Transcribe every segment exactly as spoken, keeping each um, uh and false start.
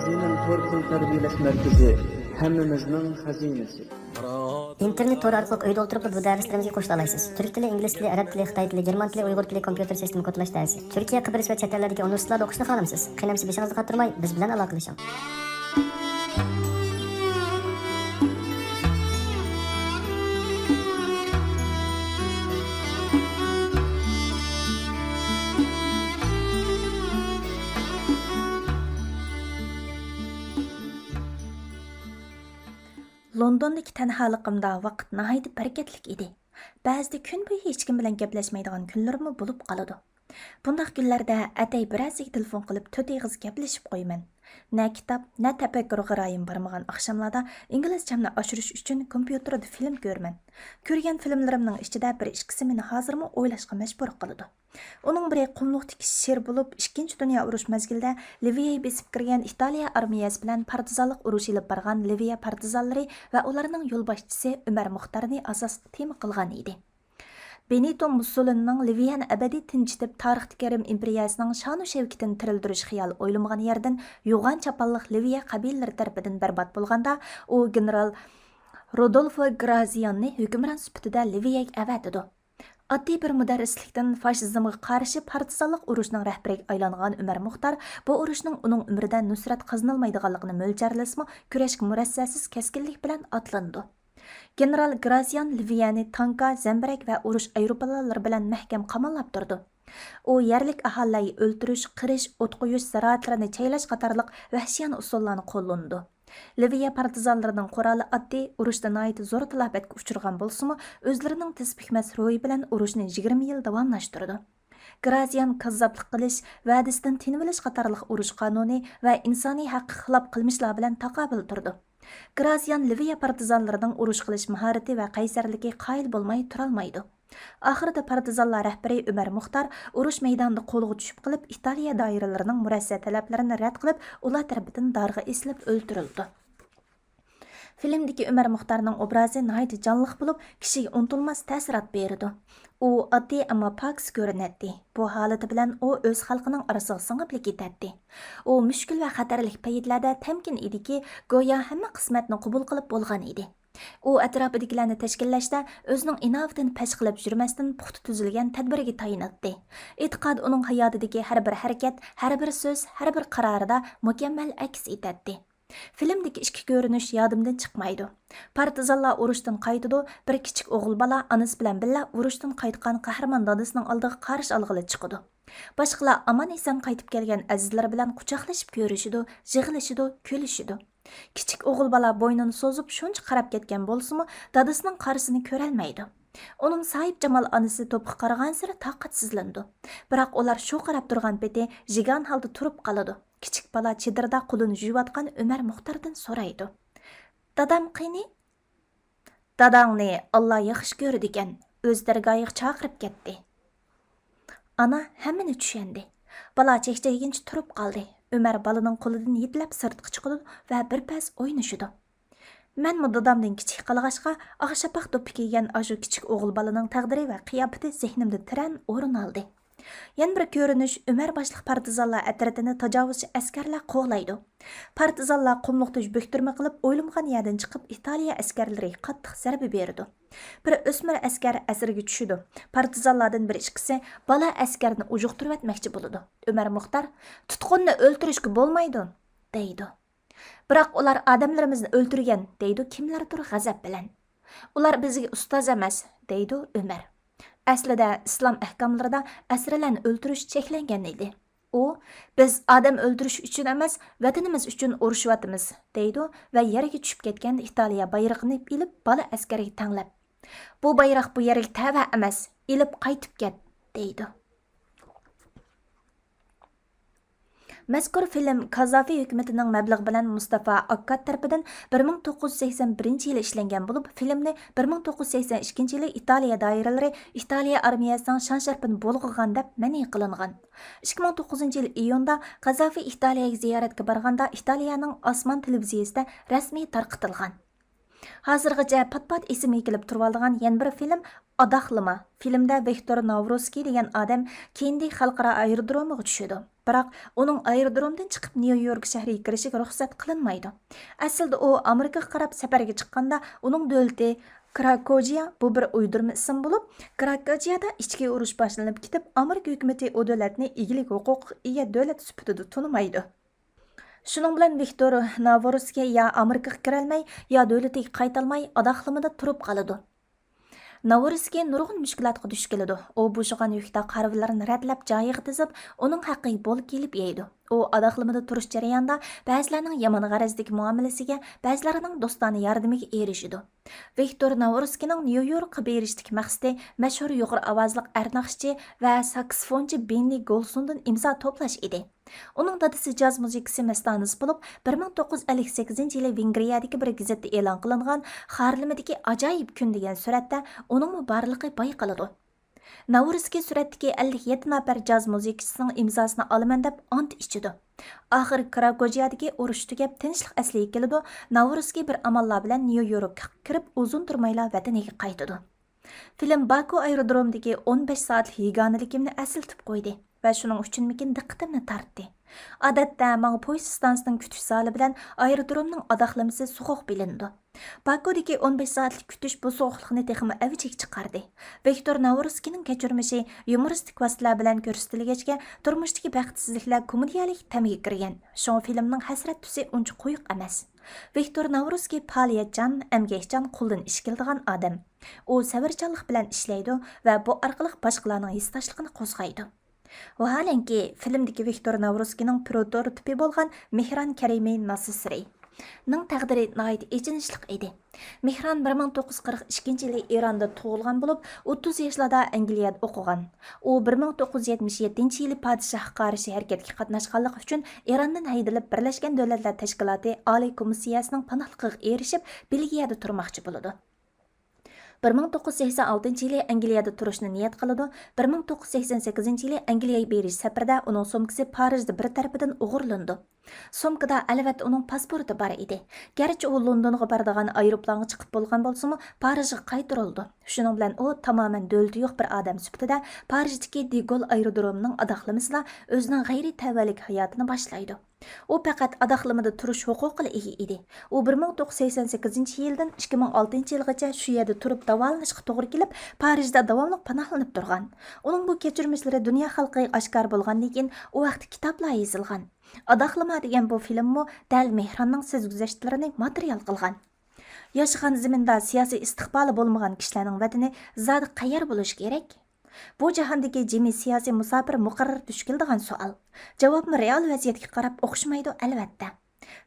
زېمىن تور پۇل تەربىيەلەش مەركىزى، ھەممىمىزنىڭ خەزىنىسى. ئىنتېرنېت تورى ئارقىلىق ئۆيدە ئولتۇرۇپلا بۇ دەرسلىرىمىزگە قوشۇلالايسىز. تۈرك تىلى، ئىنگلىز تىلى، ئەرەب تىلى، خىتاي تىلى، گېرمان تىلى، ئۇيغۇر تىلى، كومپيۇتېر سىستېما كودلاش دەرسى. تۈركىيە، قەبرىس ۋە چەت ئەللەردىكى ئۇنىۋېرسىتېتلاردا ئوقۇشنى خالامسىز؟ قېنى ئەمىسە بېشىڭىزنى قاتۇرماي، بىز بىلەن ئالاقىلىشىڭ. لوندوندىكى تەنھالىقىمدا ۋاقىت ناھايىتى بەرىكەتلىك ئىدى. بەزىدە كۈن بويى ھېچكىم بىلەن گەپلەشمەيدىغان كۈنلىرىممۇ بولۇپ قالىدۇ. بۇنداق كۈنلەردە ئەتەي بىرەرسىگە تېلېفون قىلىپ تۆت ئېغىز گەپلىشىپ قويىمەن. نە كىتاب، نە تەپەككۇر غارايىم بارمىغان ئاخشاملاردا ئىنگلىزچەمنى ئاشۇرۇش ئۈچۈن كومپيۇتېردا فىلىم كۆرىمەن. كۆرگەن فىلىملىرىمنىڭ ئىچىدە بىر ئىككىسى مېنى ھازىرمۇ ئويلاشقا مەجبۇر قىلىدۇ. ئۇنىڭ بىرى قۇملۇقتىكى شىر بولۇپ، ئىككىنچى دۇنيا ئۇرۇش مەزگىلىدە لىۋىيەگە بېسىپ كىرگەن ئىتالىيە ئارمىيەسى بىلەن پارتىزانلىق ئۇرۇشى ئېلىپ بارغان لىۋىيە پارتىزانلىرى ۋە ئۇلارنىڭ يولباشچىسى ئۆمەر مۇختارنى ئاساسلىق تېما قىلغان ئىدى. بېنىتو مۇسسولىنىنىڭ لىۋىيەنى ئەبەدىي تىنچىتىپ، تارىختىكى رىم ئىمپېرىيەسىنىڭ شانۇ شەۋكىتىنى تىرىلدۈرۈش خىيالى ئويلىمىغان يەردىن يوغان چاپانلىق لىۋىيە قەبىلىلىرى تەرىپىدىن بەربات بولغاندا، ئۇ گېنېرال رودولفو گرازىياننى ھۆكۈمران سۈپىتىدە لىۋىيەگە ئەۋەتىدۇ. ئاددىي بىر مۇدەررىسلىكتىن فاشىزمغا قارشى پارتىزانلىق ئۇرۇشىنىڭ رەھبىرىگە ئايلانغان ئۆمەر مۇختار بۇ ئۇرۇشنىڭ ئۇنىڭ ئۆمرىدە نۇسرەت قازىنالمايدىغانلىقىنى مۆلچەرلىسىمۇ، كۈرەشكە مۇرەسسەسىز كەسكىنلىك بىلەن ئاتلىنىدۇ. گېنېرال گرازىيان لىۋىيەنى تانكا، زەمبىرەك ۋە ئۇرۇش ئايروپىلانلىرى بىلەن مەھكەم قاماللاپ تۇرىدۇ. ئۇ يەرلىك ئاھالىلەرگە ئۆلتۈرۈش، قىرىش، ئوت قويۇش، زىرائەتلەرنى چەيلەش قاتارلىق ۋەھشىيانە ئۇسۇللارنى قوللىنىدۇ. لىۋىيە پارتىزانلىرىنىڭ قورالى ئاددىي، ئۇرۇشتا ناھايىتى زور تالاپەتكە ئۇچرىغان بولسىمۇ، ئۆزلىرىنىڭ تىز پۈكمەس روھى بىلەن ئۇرۇشنى يىگىرمە يىل داۋاملاشتۇرىدۇ. گرازىيان كاززاپلىق قىلىش، ۋەدىسىدىن تىنىۋېلىش قاتارلىق ئۇرۇش قانۇنى ۋە ئىنسانىي ھەققىگە خىلاپ قىلمىشلار بىلەن تاقابىل تۇرىدۇ. گرازىيان لىۋىيە پارتىزانلىرىنىڭ ئۇرۇش قىلىش ماھارىتى ۋە قەيسەرلىكى قايىل بولماي تۇرالمايدۇ. ئاخىرىدا پارتىزانلار رەھبىرى ئۆمەر مۇختار ئۇرۇش مەيدانىدا قولغا چۈشۈپ قېلىپ، ئىتالىيە دائىرىلىرىنىڭ مۇرەسسە تەلەپلىرىنى رەت قىلىپ، ئۇلار تەرىپىدىن دارغا ئېسىلىپ ئۆلتۈرۈلىدۇ. فىلىمدىكى ئۆمەر مۇختارنىڭ ئوبرازى ناھايىتى جانلىق بولۇپ، كىشىگە ئۇنتۇلماس تەسىرات بېرىدۇ. ئۇ ئاددىي، ئەمما پاكىز كۆرۈنەتتى. بۇ ھالىتى بىلەن ئۇ ئۆز خەلقىنىڭ ئارىسىغا سىڭىپلا كېتەتتى. ئۇ مۈشكۈل ۋە خەتەرلىك پەيتلەردە تەمكىن ئىدىكى، گويا ھەممە قىسمەتنى قوبۇل قىلىپ بولغان ئىدى. ئۇ ئەتراپىدىكىلەرنى تەشكىللەشتە ئۆزىنىڭ ئىناۋىتىنى پەش قىلىپ يۈرمەستىن، پۇختا تۈزۈلگەن تەدبىرگە تايىناتتى. ئېتىقادى ئۇنىڭ ھاياتىدىكى ھەر بىر ھەرىكەت، ھەر بىر سۆز، ھەر بىر قارارىدا مۇكەممەل ئەكس ئېتەتتى. فىلىمدىكى ئىككى كۆرۈنۈش يادىمدىن چىقمايدۇ. پارتىزانلار ئۇرۇشتىن قايتىدۇ، بىر كىچىك ئوغۇل بالا ئانىسى بىلەن بىللە ئۇرۇشتىن قايتقان قەھرىمان دادىسىنىڭ ئالدىغا قارشى ئالغىلى چىقىدۇ. باشقىلار ئامان-ئېسەن قايتىپ كەلگەن ئەزىزلىرى بىلەن قۇچاقلىشىپ كۆرۈشىدۇ، يىغلىشىدۇ، كۈلۈشىدۇ. كىچىك ئوغۇل بالا بوينىنى سوزۇپ شۇنچە قاراپ كەتكەن بولسىمۇ، دادىسىنىڭ قارىسىنى كۆرەلمەيدۇ. ئۇنىڭ ساھىبجامال ئانىسى توپقا قارىغانسېرى تاقەتسىزلىنىدۇ. بىراق ئۇلار شۇ قاراپ تۇرغان پېتى جىگان ھالدا تۇرۇپ قالىدۇ. كىچىك بالا چېدىردا قولىنى يۇيۇۋاتقان ئۆمەر مۇختاردىن سورايدۇ: «دادام قېنى؟» «داداڭنى ئاللا ياخشى كۆرىدىكەن، ئۆز دەرگاھىغا چاقىرىپ كەتتى.» ئانا ھەممىنى چۈشەندى. بالا چەكچەيگىنىچە تۇرۇپ قالدى. ئۆمەر بالىنىڭ قولىدىن يېتىلەپ سىرتقا چىقىدۇ ۋە بىر پەس ئوينىشىدۇ. مەنمۇ دادامدىن كىچىك قالغاچقا، ئاق شاپاق دوپپا كىيگەن ئاشۇ كىچىك ئوغۇل بالىنىڭ تەقدىرى ۋە قىياپىتى زېھنىمدە تىرەن ئورۇن ئالدى. يەنە بىر كۆرۈنۈش، ئۆمەر باشلىق پارتىزانلار ئەترىتىنى تاجاۋۇزچى ئەسكەرلەر قوغلايدۇ. پارتىزانلار قۇملۇقتا بۆكتۈرمە قىلىپ، ئويلىمىغان يەردىن چىقىپ، ئىتالىيە ئەسكەرلىرىگە قاتتىق زەربە بېرىدۇ. بىر ئۆسمۈر ئەسكەر ئەسىرگە چۈشىدۇ. پارتىزانلاردىن بىر ئىككىسى بالا ئەسكەرنى ئۇجۇقتۇرۇۋەتمەكچى بولىدۇ. ئۆمەر مۇختار: «تۇتقۇننى ئۆلتۈرۈشكە بولمايدۇ!» دەيدۇ. «بىراق ئۇلار ئادەملىرىمىزنى ئۆلتۈرگەن!» دەيدۇ كىملەردۇر غەزەپ بىلەن. «ئۇلار بىزگە ئۇستاز ئەمەس!» دەيدۇ ئۆمەر. ئەسلىدە ئىسلام ئەھكاملىرىدا ئەسىرلەرنى ئۆلتۈرۈش چەكلەنگەن ئىدى. ئۇ: «بىز ئادەم ئۆلتۈرۈش ئۈچۈن ئەمەس، ۋەتىنىمىز ئۈچۈن ئۇرۇشۇۋاتىمىز» دەيدۇ ۋە يەرگە چۈشۈپ كەتكەن ئىتالىيە بايرىقىنى ئېلىپ بالا ئەسكەرگە تەڭلەپ: «بۇ بايراق بۇ يەرگە تەۋە ئەمەس، ئېلىپ قايتىپ كەت!» دەيدۇ. مەزكۇر فىلىم كازافى ھۆكۈمىتىنىڭ مەبلىغى بىلەن مۇستافا ئاككاد تەرىپىدىن بىر مىڭ توققۇز يۈز سەكسەن بىرىنچى يىلى ئىشلەنگەن بولۇپ، فىلىمنى بىر مىڭ توققۇز يۈز سەكسەن ئىككىنچى يىلى ئىتالىيە دائىرىلىرى ئىتالىيە ئارمىيەسىنىڭ شان-شەرىپىنى بۇلغىغان دەپ مەنئى قىلىنغان. ئىككى مىڭ توققۇزىنچى يىل ئىيۇندا قازافى ئىتالىيەگە زىيارەتكە بارغاندا، ئىتالىيەنىڭ ئاسمان تېلېۋىزىيەسىدە رەسمىي تارقىتىلغان. ھازىرغىچە پات-پات ئېسىمگە كېلىپ تۇرۇۋالىدىغان يەنە بىر فىلىم ئاداقلىما. فىلىمدە ۋىكتور ناۋروسكىي دېگەن ئادەم كېندى خەلقئارا ئايرودرومىغا چۈشىدۇ. بىراق ئۇنىڭ ئايرودرومدىن چىقىپ نيۇ يورك شەھىرىگە كىرىشىگە رۇخسەت قىلىنمايدۇ. ئەسلىدە ئۇ ئامېرىكىغا قاراپ سەپەرگە چىققاندا ئۇنىڭ دۆلىتى كراكوجيا، بۇ بىر ئويدۇرما ئىسىم بولۇپ، كراكوجيادا ئىچكى ئۇرۇش باشلىنىپ كېتىپ، ئامېرىكا ھۆكۈمىتى ئۇ دۆلەتنى ئىگىلىك ھوقۇقىغا ئىگە دۆلەت سۈپىتىدە تونۇمايدۇ. شۇنىڭ بىلەن ۋىكتور ناۋورسكىي يا ئامېرىكىغا كىرەلمەي، يا دۆلىتىگە قايتالماي، ئاداقلىمىدا تۇرۇپ قالىدۇ. ناۋورسكىي نۇرغۇن مۈشكۈلاتقا دۇچ كېلىدۇ. ئۇ بوشىغان يۈك تاقارىۋىلىرىنى رەتلەپ جايىغا تىزىپ، ئۇنىڭ ھەققىگە بولكا ئېلىپ يەيدۇ. ئۇ ئاداقلىمىدا تۇرۇش جەريانىدا بەزىلەرنىڭ يامان غەرەزدىكى مۇئامىلىسىگە، بەزىلەرنىڭ دوستانە ياردىمىگە ئېرىشىدۇ. ۋىكتور ناۋورسكىينىڭ نيۇ يوركقا بېرىشتىكى مەقسىتى مەشھۇر يۇقىرى ئاۋازلىق ئەر ناخشىچى ۋە ساكسفونچى بېننى گولسوندىن ئىمزا توپلاش ئىدى. ئۇنىڭ دادىسى جاز مۇزىكىسى مەستانىسى بولۇپ، بىر مىڭ توققۇز يۈز ئەللىك سەككىزىنچى يىلى ۋېنگرىيەدىكى بىر گېزىتتە ئېلان قىلىنغان خارلىمىدىكى ئاجايىپ كۈن دېگەن سۈرەتتە ئۇنىڭمۇ بارلىقى بايقىلىدۇ. ناۋورسكىي سۈرەتتىكى ئەللىك يەتتە نەپەر جاز مۇزىكىچىسىنىڭ ئىمزاسىنى ئالىمەن دەپ ئانت ئىچىدۇ. ئاخىرى كراكوجيادىكى ئۇرۇش تۈگەپ، تىنچلىق ئەسلىگە كېلىدۇ، ناۋورسكىي بىر ئاماللار بىلەن نيۇ يوركقا كىرىپ، ئۇزۇن تۇرمايلا ۋەتىنىگە قايتىدۇ. فىلىم باكۇ ئايرودرومىدىكى ئون بەش سائەتلىك يېگانىلىكىمنى ئەسلىتىپ قويدى ۋە شۇنىڭ ئۈچۈنمىكىن دىققىتىمنى تارتتى. ئادەتتە ماڭا پويىز ئىستانسىسىنىڭ كۈتۈش زالى بىلەن ئايرودرومنىڭ ئاداقلىمىسى سوغۇق بىلىنىدۇ. باكۇدىكى ئون بەش سائەتلىك كۈتۈش بۇ سوغۇقلۇقنى تېخىمۇ ئەۋجىگە چىقاردى. ۋىكتور ناۋورسكىينىڭ كەچۈرمىشى يۇمۇرىستىك ۋاسىتىلەر بىلەن كۆرسىتىلگەچكە، تۇرمۇشتىكى بەختسىزلىكلەر كومېدىيەلىك تەمگە كىرگەن، شۇڭا فىلىمنىڭ ھەسرەت تۈسى ئۇنچە قويۇق ئەمەس. ۋىكتور ناۋروسكىي پائالىيەتچان، ئەمگەكچان، قولدىن ئىش كېلىدىغان ئادەم. ئۇ سەۋرچانلىق بىلەن ئىشلەيدۇ ۋە بۇ ئارقىلىق باشقىلارنىڭ ھېسداشلىقىنى قوزغايدۇ. ۋاھالەنكى، فىلىمدىكى ۋىكتور ناۋروسكىينىڭ پروتوتىپى بولغان مېھران كەرىمى ناسىسرى نىڭ تەقدىرى ناھايىتى ئېچىنىشلىق ئىدى. مېھران بىر مىڭ توققۇز يۈز قىرىق ئىككىنچى يىلى ئىراندا تۇغۇلغان بولۇپ، ئوتتۇز ياشلاردا ئەنگلىيەدە ئوقۇغان. ئۇ بىر مىڭ توققۇز يۈز يەتمىش يەتتىنچى يىلى پادىشاھقا قارشى ھەرىكەتكە قاتناشقانلىقى ئۈچۈن ئىراندىن ھەيدىلىپ، بىرلەشكەن دۆلەتلەر تەشكىلاتى ئالىي كومىسسىيەسىنىڭ پاناھلىقىغا ئېرىشىپ، بېلگىيەدە تۇرماقچى بولىدۇ. بىر مىڭ توققۇز يۈز سەكسەن ئالتىنچى يىلى ئەنگلىيەدە تۇرۇشنى نىيەت قىلىدۇ. بىر مىڭ توققۇز يۈز سەكسەن سەككىزىنچى يىلى ئەنگلىيەگە بېرىش سەپىرىدە ئۇنىڭ سومكىسى پارىژدا بىر تەرىپىدىن ئوغرىلىنىدۇ. سومكىدا ئەلۋەتتە ئۇنىڭ پاسپورتى بار ئىدى. گەرچە ئۇ لوندونغا بارىدىغان ئايروپىلانغا چىقىپ بولغان بولسىمۇ، پارىژغا قايتۇرۇلىدۇ. شۇنىڭ بىلەن ئۇ تامامەن دۆلىتى يوق بىر ئادەم سۈپىتىدە پارىژدىكى دېگول ئايرودرومىنىڭ ئاداقلىمىسىدا ئۆزىنىڭ غەيرىي تەۋەلىك ھاياتىنى باشلايدۇ. ئۇ پەقەت ئاداقلىمىدا تۇرۇش ھوقۇقىغا ئىگە ئىدى. ئۇ بىر مىڭ توققۇز يۈز سەكسەن سەككىزىنچى يىلدىن ئىككى مىڭ ئالتىنچى يىلغىچە شۇ يەردە تۇرۇپ داۋالىنىشقا توغرا كېلىپ، پارىژدا داۋاملىق پاناھلىنىپ تۇرغان. ئۇنىڭ بۇ كەچۈرمىشلىرى دۇنيا خەلقىگە ئاشكارا بولغاندىن كېيىن، ئۇ ھەقتە كىتابلار يېزىلغان. ئاداقلىما دېگەن بۇ فىلىممۇ دەل مېھراننىڭ سۆزگۈزەشتلىرىنى ماتېرىيال قىلغان. ياشىغان زېمىندا سىياسىي ئىستىقبالى بولمىغان كىشىلەرنىڭ ۋەتىنى زادى قەيەر بولۇشى كېرەك؟ بۇ جاھاندىكى جىمى سىياسىي مۇساپىر مۇقەررەر دۇچ كېلىدىغان سوئال. جاۋابمۇ رېئال ۋەزىيەتكە قاراپ ئوخشىمايدۇ، ئەلۋەتتە.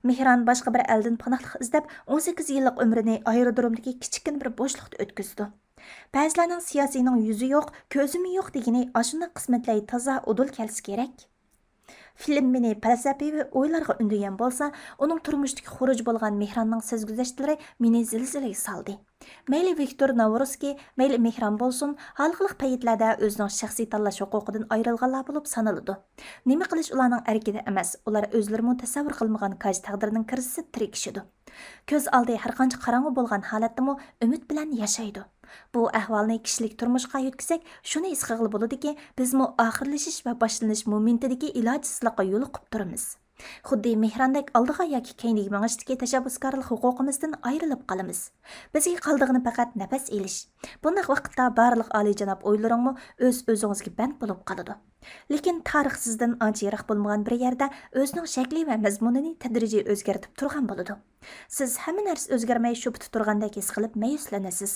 مېھران باشقا بىر ئەلدىن پاناھلىق ئىزدەپ، ئون سەككىز يىللىق ئۆمرىنى ئايرودرومدىكى كىچىككىنە بىر بوشلۇقتا ئۆتكۈزىدۇ. بەزىلەرنىڭ سىياسىينىڭ يۈزى يوق، كۆزىمۇ يوق دېگىنى ئاشۇنداق قىسمەتلەر تازا ئۇدۇل كەلسە كېرەك. فىلىم مېنى پەلسەپىۋى ئويلارغا ئۈندىگەن بولسا، ئۇنىڭ تۇرمۇشتىكى خۇرۇجى بولغان مېھراننىڭ سۆزگۈزەشتلىرى مېنى زىلزىلىگە سالدى. مەيلى ۋىكتور ناۋروسكىي، مەيلى مېھران بولسۇن، ھالقىلىق پەيتلەردە ئۆزىنىڭ شەخسىي تاللاش ھوقۇقىدىن ئايرىلغانلار بولۇپ سانىلىدۇ. نېمە قىلىش ئۇلارنىڭ ئەركىدە ئەمەس، ئۇلار ئۆزلىرىمۇ تەسەۋۋۇر قىلمىغان كاج تەقدىرنىڭ كىرىسىدە تىركىشىدۇ. كۆز ئالدى ھەرقانچە قاراڭغۇ بولغان ھالەتتىمۇ ئۈمىد بىلەن ياشايدۇ. بۇ ئەھۋالنى كىشىلىك تۇرمۇشقا يۆتكىسەك، شۇنى ھېس قىلغىلى بولىدۇكى، بىزمۇ ئاخىرلىشىش ۋە باشلىنىش مومېنتىدىكى ئىلاجسىزلىققا يولۇقۇپ تۇرىمىز. خۇددى مېھراندەك ئالدىغا ياكى كەينىگە مېڭىشتىكى تەشەببۇسكارلىق ھوقۇقىمىزدىن ئايرىلىپ قالىمىز. بىزگە قالىدىغىنى پەقەت نەپەس ئېلىش. بۇنداق ۋاقىتتا بارلىق ئالىيجاناب ئويلىرىڭمۇ ئۆز-ئۆزىڭىزگە بەند بولۇپ قالىدۇ. لېكىن تارىخ سىزدىن ئانچە يىراق بولمىغان بىر يەردە ئۆزىنىڭ شەكلى ۋە مەزمۇنىنى تەدرىجىي ئۆزگەرتىپ تۇرغان بولىدۇ. سىز ھەممە نەرسە ئۆزگەرمەي شۇ پۇتا تۇرغاندەك ھېس قىلىپ مەيۈسلىنىسىز.